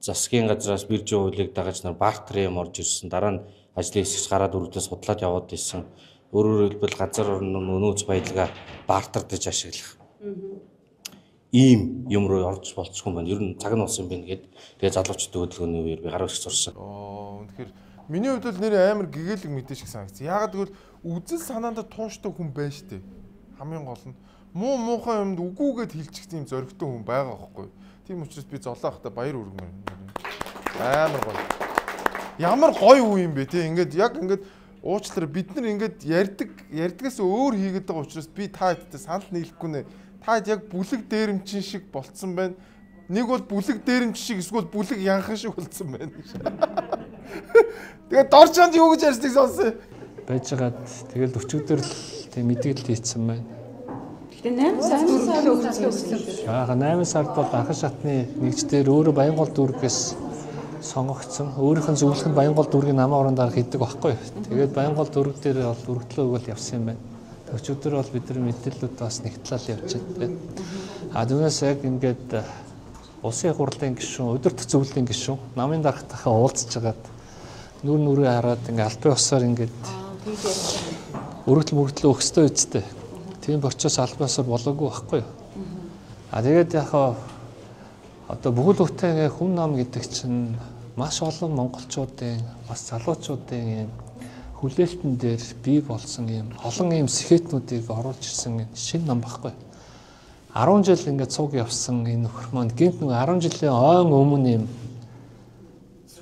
засгийн газраас биржийн хуулийг дагаж нар бартер юм орж ирсэн. Дараа нь ажлын хэсэгч гараад өргөдөө судлаад яваад ирсэн. Өөрөөр хэлбэл газар орон нөөц баялгаа бартер гэж ашиглах. Ийм юм руу орж болчихгүй юм байна. Ер нь цаг нь болсон юм байна гэд. Тэгээ залуучдын хөдөлгөөний үеэр би гар үсэг зурсан. Үнэхээр миний хувьд бол нэр амар гэгээлэг мэдээ шиг санагдсан. Яагаад гэвэл үзэл санаандаа тууштай хүн байна штэ. Хамгийн гол нь муу муухай юмд үгүйгээд хэлчих тийм зоригтой хүн байгаа байхгүй. Тийм учраас би золоо ахта баяр хүргэмээр. Амар гоё. Ямар гоё үе юм бэ те. Ингээд яг ингээд уучлаарай бид нар ингээд ярьдгаас өөр хийгээд байгаа учраас би та хэдтэй санал нийлэхгүй нэ. Та хэд яг бүлэг дээрэмчин шиг болцсон байна. Нэг бол бүлэг дээрэмчин шиг эсвэл бүлэг янхан шиг болцсон байна. Тэгээд дорчонд юу гэж ярьсныг сонсъё. Байжгаад тэгэл өчигдөр л тийм мэдээлэл хийцэн байна. Гэхдээ 8 сард өгсөн. Аа 8 сард бол анхан шатны нэгждэр өөрөө Баянгол дүүргээс сонгогдсон. Өөрийнх нь зөвлөх нь Баянгол дүүргийн намаа оронд дарга хийдэг байхгүй. Тэгээд Баянгол дүүрэг дээр бол өргөдлөө өгөөл явсан юм байна. Өчигдөр бол бид нар мэдээллүүд бас нэг талаар явж байна. А түүнээс яг ингээд улсын хурлын гишүүн, удирдах зөвлөлийн гишүүн намын даргатайхаа уулзж хагаад нүүр нүрээ хараад ингээд албан ёсоор ингээд өргөдөл мөргөдлөө өгсдөө үсттэй. Тийм процесс албан ёсоор болоогүй байхгүй юу? А тэгээд яг одоо бүхэл бүтэн хүн нам гэдэг чинь маш олон монголчуудын бас залуучуудын юм хүлээлтэн дээр бий болсон юм олон юм сэхэтнүүдийг оруулж ирсэн шинэ нам байхгүй. 10 жил ингээд цуг явсан энэ нөхөр маань гинт нэг 10 жилийн ойн өмнө юм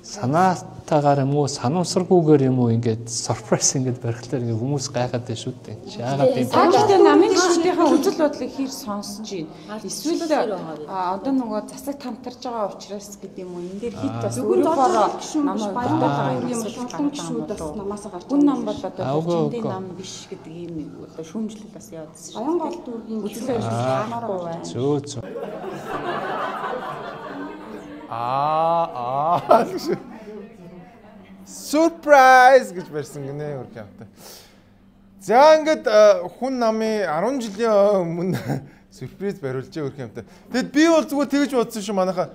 санаатаагаар юм уу санамсаргүйгээр юм уу ингээд surprise ингээд барихлаар ингээд хүмүүс гайхаад байна шүү дээ. Яагаад юм бэ? Гэхдээ намын гишүүдийнхээ үзэл бодлыг хэр сонсож байна? Эсвэл одоо нөгөө засаг хамтарч байгаа учраас гэдэг юм уу? Энэ дээр хит бас өөрөөр намаа баярлалаа юм олон гишүүд бас намаасаа гарч хүн нам бол одоо чиндээ нам биш гэдэг ийм одоо шүүмжлэл бас явуулсан шүү. Баян гол дүүргийн үзэл бодол байна. Зөө зөө. Аа surprise гэж барьсан гинэ үрг юмтай. За ингээд хүн намын 10 жилийн өмнө сюрприз бариулжээ үрг юмтай. Тэгэд би бол зүгээр тэгж бодсон шүү манайха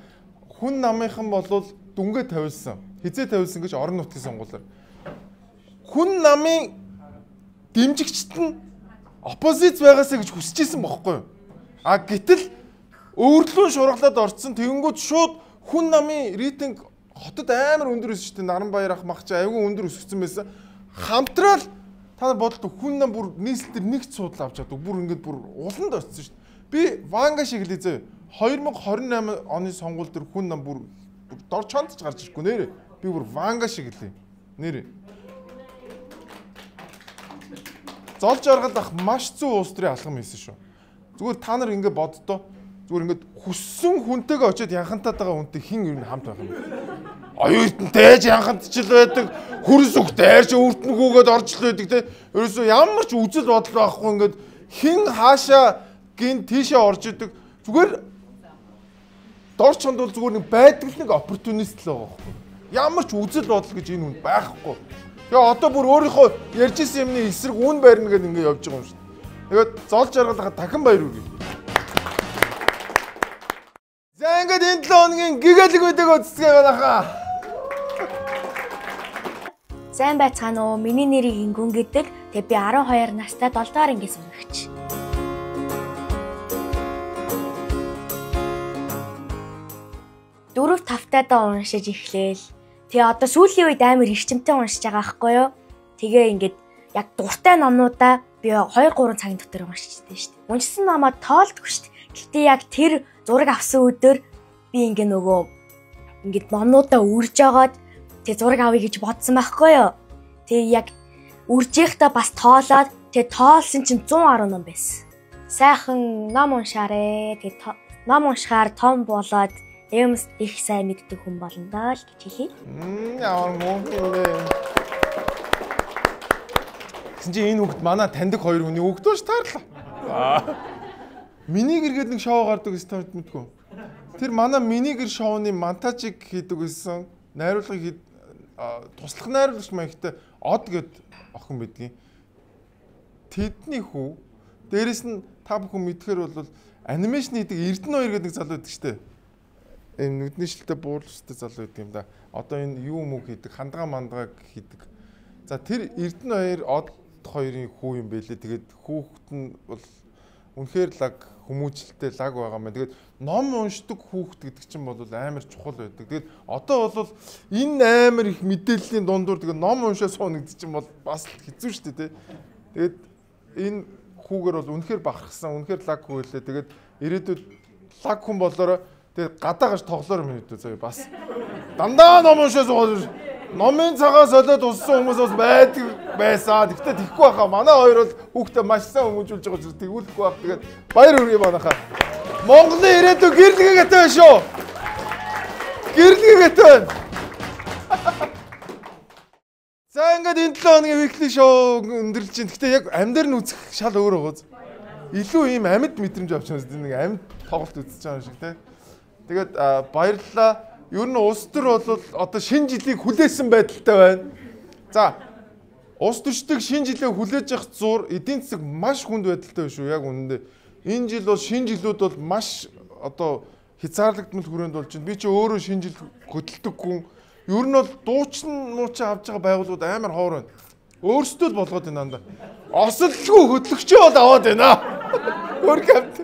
хүн намынхан бол дүнгээ тавилсан. Хизээ тавилсан гэж орон нутгийн сонгуулиар. Хүн намын дэмжигчд нь оппозиц байгаасаа гэж хүсэж исэн бохоггүй юу? А гэтэл өөрлөн шургалаад орцсон тэгэнгүүт шууд хүн намын рейтинг хотод амар өндөр өссөн шүү дээ. Наранбаяр ах мах чи айгүй өндөр өсгсөн байсан. Хамтраал та нар бодлоо хүн нам бүр нийслэл дээр нэг ч суудлаа авч чаддаг. Бүр ингээд бүр уланд очсон шүү дээ. Би Ванга шиг хэлээ зөө. 2028 оны сонгуул дээр хүн нам бүр дор чонд ч гарч ирэхгүй нэрээ. Би бүр Ванга шиг хэлээ. Нэрээ. Зол жаргал ах маш зүү улс төрийн алхам хийсэн шүү. Зүгээр та нар ингээд боддоо. Зүгээр ингээд хүссэн хүнтэйгээ очиод янхантаад байгаа хүнтэй хин ер нь хамт байх юм бэ? Оюун эрдэнтэй ч янхантчил байдаг, хөрс үгтэй ч өвөртөнгүүгээд орж л байдаг те. Ерөөсөө ямар ч үзэл бодол байхгүй ингээд хин хаашаа гин тийшээ орж идэг. Зүгээр дор чонд бол зүгээр нэг байдаг л нэг оппортунист л байгаа байхгүй. Ямар ч үзэл бодол гэж энэ хүнд байхгүй. Тэгээ одоо бүр өөрийнхөө ярьж исэн юмны эсрэг үн барина гэдээ ингээд явж байгаа юм шүү дээ. Тэгээд зол жаргалахад дахин баяр хүргэе. За ингээд энэ 7 хоногийн гигэлэг видеог үзцгээе манайхаа. Сайн байцгаана уу? Миний нэрийг Ингүн гэдэг. Тэгээ би 12 настай 7 дугаар ангийн сурагч. Дөрөв тавтайдаа уншиж эхлээл. Тэгээ одоо сүүлийн үед амар эрчимтэй уншиж байгаа байхгүй юу? Тэгээ ингээд яг дуртай номнуудаа би 2 3 цагийн дотор уншижтэй шүү дээ. Уншсан номоо тоолдгүй шүү дээ. Гэтэ яг тэр зураг авсан өдөр би ингээ нөгөө ингээд номнуудаа үрж агаад тэгээ зураг авъя гэж бодсон байхгүй юу? Тэгээ яг үрж явахдаа бас тоолоод тэгээ тоолсон чинь 110 ном байсан. Сайхан ном уншаарэ. Тэгээ ном уншихаар том болоод юмс их сайн мэддэг хүн болно даа л гэж хэлье. Ямар муу юм бэ? Тэгсэн чинь энэ хүүхд манай таньдаг хоёр хүний хүүхд ууш таарлаа. Миний гэргээд нэг шоу гардаг гэсэн та мэдгүй. Тэр манай миний гэр шоуны монтажийг хийдэг байсан. Найруулгыг туслах найруулагч маягтай од гэд охин бидгийн. Тэдний хүү. Дээрэс нь та бүхэн мэдхээр бол анимашн хийдэг Эрдэнэ хоёр гэдэг нэг залуу байдаг штэ. Энэ нүдний шилтэй буурлштай залуу байдаг юм да. Одоо энэ юу мөг хийдэг, хандгаа мандгааг хийдэг. За тэр Эрдэнэ хоёр од хоёрын хүү юм бэлээ. Тэгээд хүүхэд нь бол үнэхээр лаг хүмүүжлэлтэй лаг байгаа юм байна. Тэгээд ном уншдаг хүүхэд гэдэг чинь бол амар чухал байдаг. Тэгээд одоо бол энэ амар их мэдээллийн дундуур тэгээд ном уншаа сууна гэдэг чинь бол бас хэцүү шүү дээ, тэ. Тэгээд энэ хүүгээр бол үнэхээр бахархсан, үнэхээр лаг хүү байлээ. Тэгээд ирээдүйд лаг хүн болоороо тэгээд гадаа гарч тоглоор юм хэвдүү заяа бас. Дандаа ном уншаа суугаад номын цагаа солиод уссан хүмүүс бас байдаг байсан. Гэхдээ тэгхгүй байхаа. Манай хоёр бол хүүхдээ маш сайн хүмүүжүүлж байгаа учраас тэгүүлэхгүй байх. Тэгээд баяр хүргэе манайхаа. Монголын ирээдүй гэрлэгээтэй байна шүү. Гэрлэгээтэй байна. За ингээд энэ 7 хоногийн weekly show өндөрлөж чинь. Гэхдээ яг амьдаар нь үзэх шал өөр байгаа. Илүү ийм амьд мэдрэмж авч байгаа юм. Нэг амьд тоглолт үзэж байгаа юм шиг те. Тэгээд баярлалаа. Ер нь улс төр бол одоо шинэ жилийг хүлээсэн байдалтай байна. За Улс төрчдөг шинэ жилээ хүлээж авах зур эдийн засаг маш хүнд байдалтай байна шүү. Яг үнэндээ. Энэ жил бол шинэ жилүүд бол маш одоо хязгаарлагдмал хүрээнд болж байна. Би чи өөрөө шинэ жил хөдөлдөг хүн. Ер нь бол дуучин муучин авч байгаа байгууллагууд амар ховор байна. Өөрсдөө л болгоод байна даа. Осоллгүй хөдлөгчөө бол аваад байна. Өөр гавт.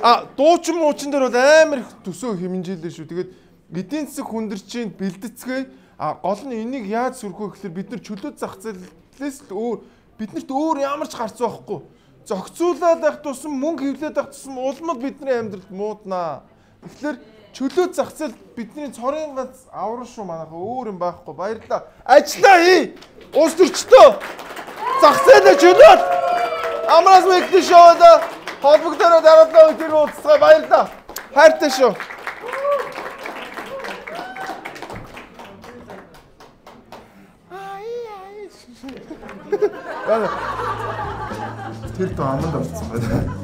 А дуучин муучин дээр бол амар их төсөө хэмнжилээ шүү. Тэгээд эдийн засаг хүндэрч бэлдэцгээе. А гол нь энийг яаж сүрэх вэ гэхээр бид нар чөлөө зах зээлээс л өөр биднэрт өөр ямар ч гарц байхгүй. Зохицуулаад байх тусам мөнгө хевлээд байх тусам улам л бидний амьдралд мууднаа. Тэгэхээр чөлөө зах зээл бидний цорын ганц аврал шүү манайха өөр юм байхгүй. Баярлалаа. Ажиллаа хий. Улс төрчдөө. Зах зээлээ чөлөөл. Амраас weekly show-д холбогдороо дараалал тэр уулзцгаа баярлалаа. Хайртай шүү. Тэр дөө аманд орсон байна.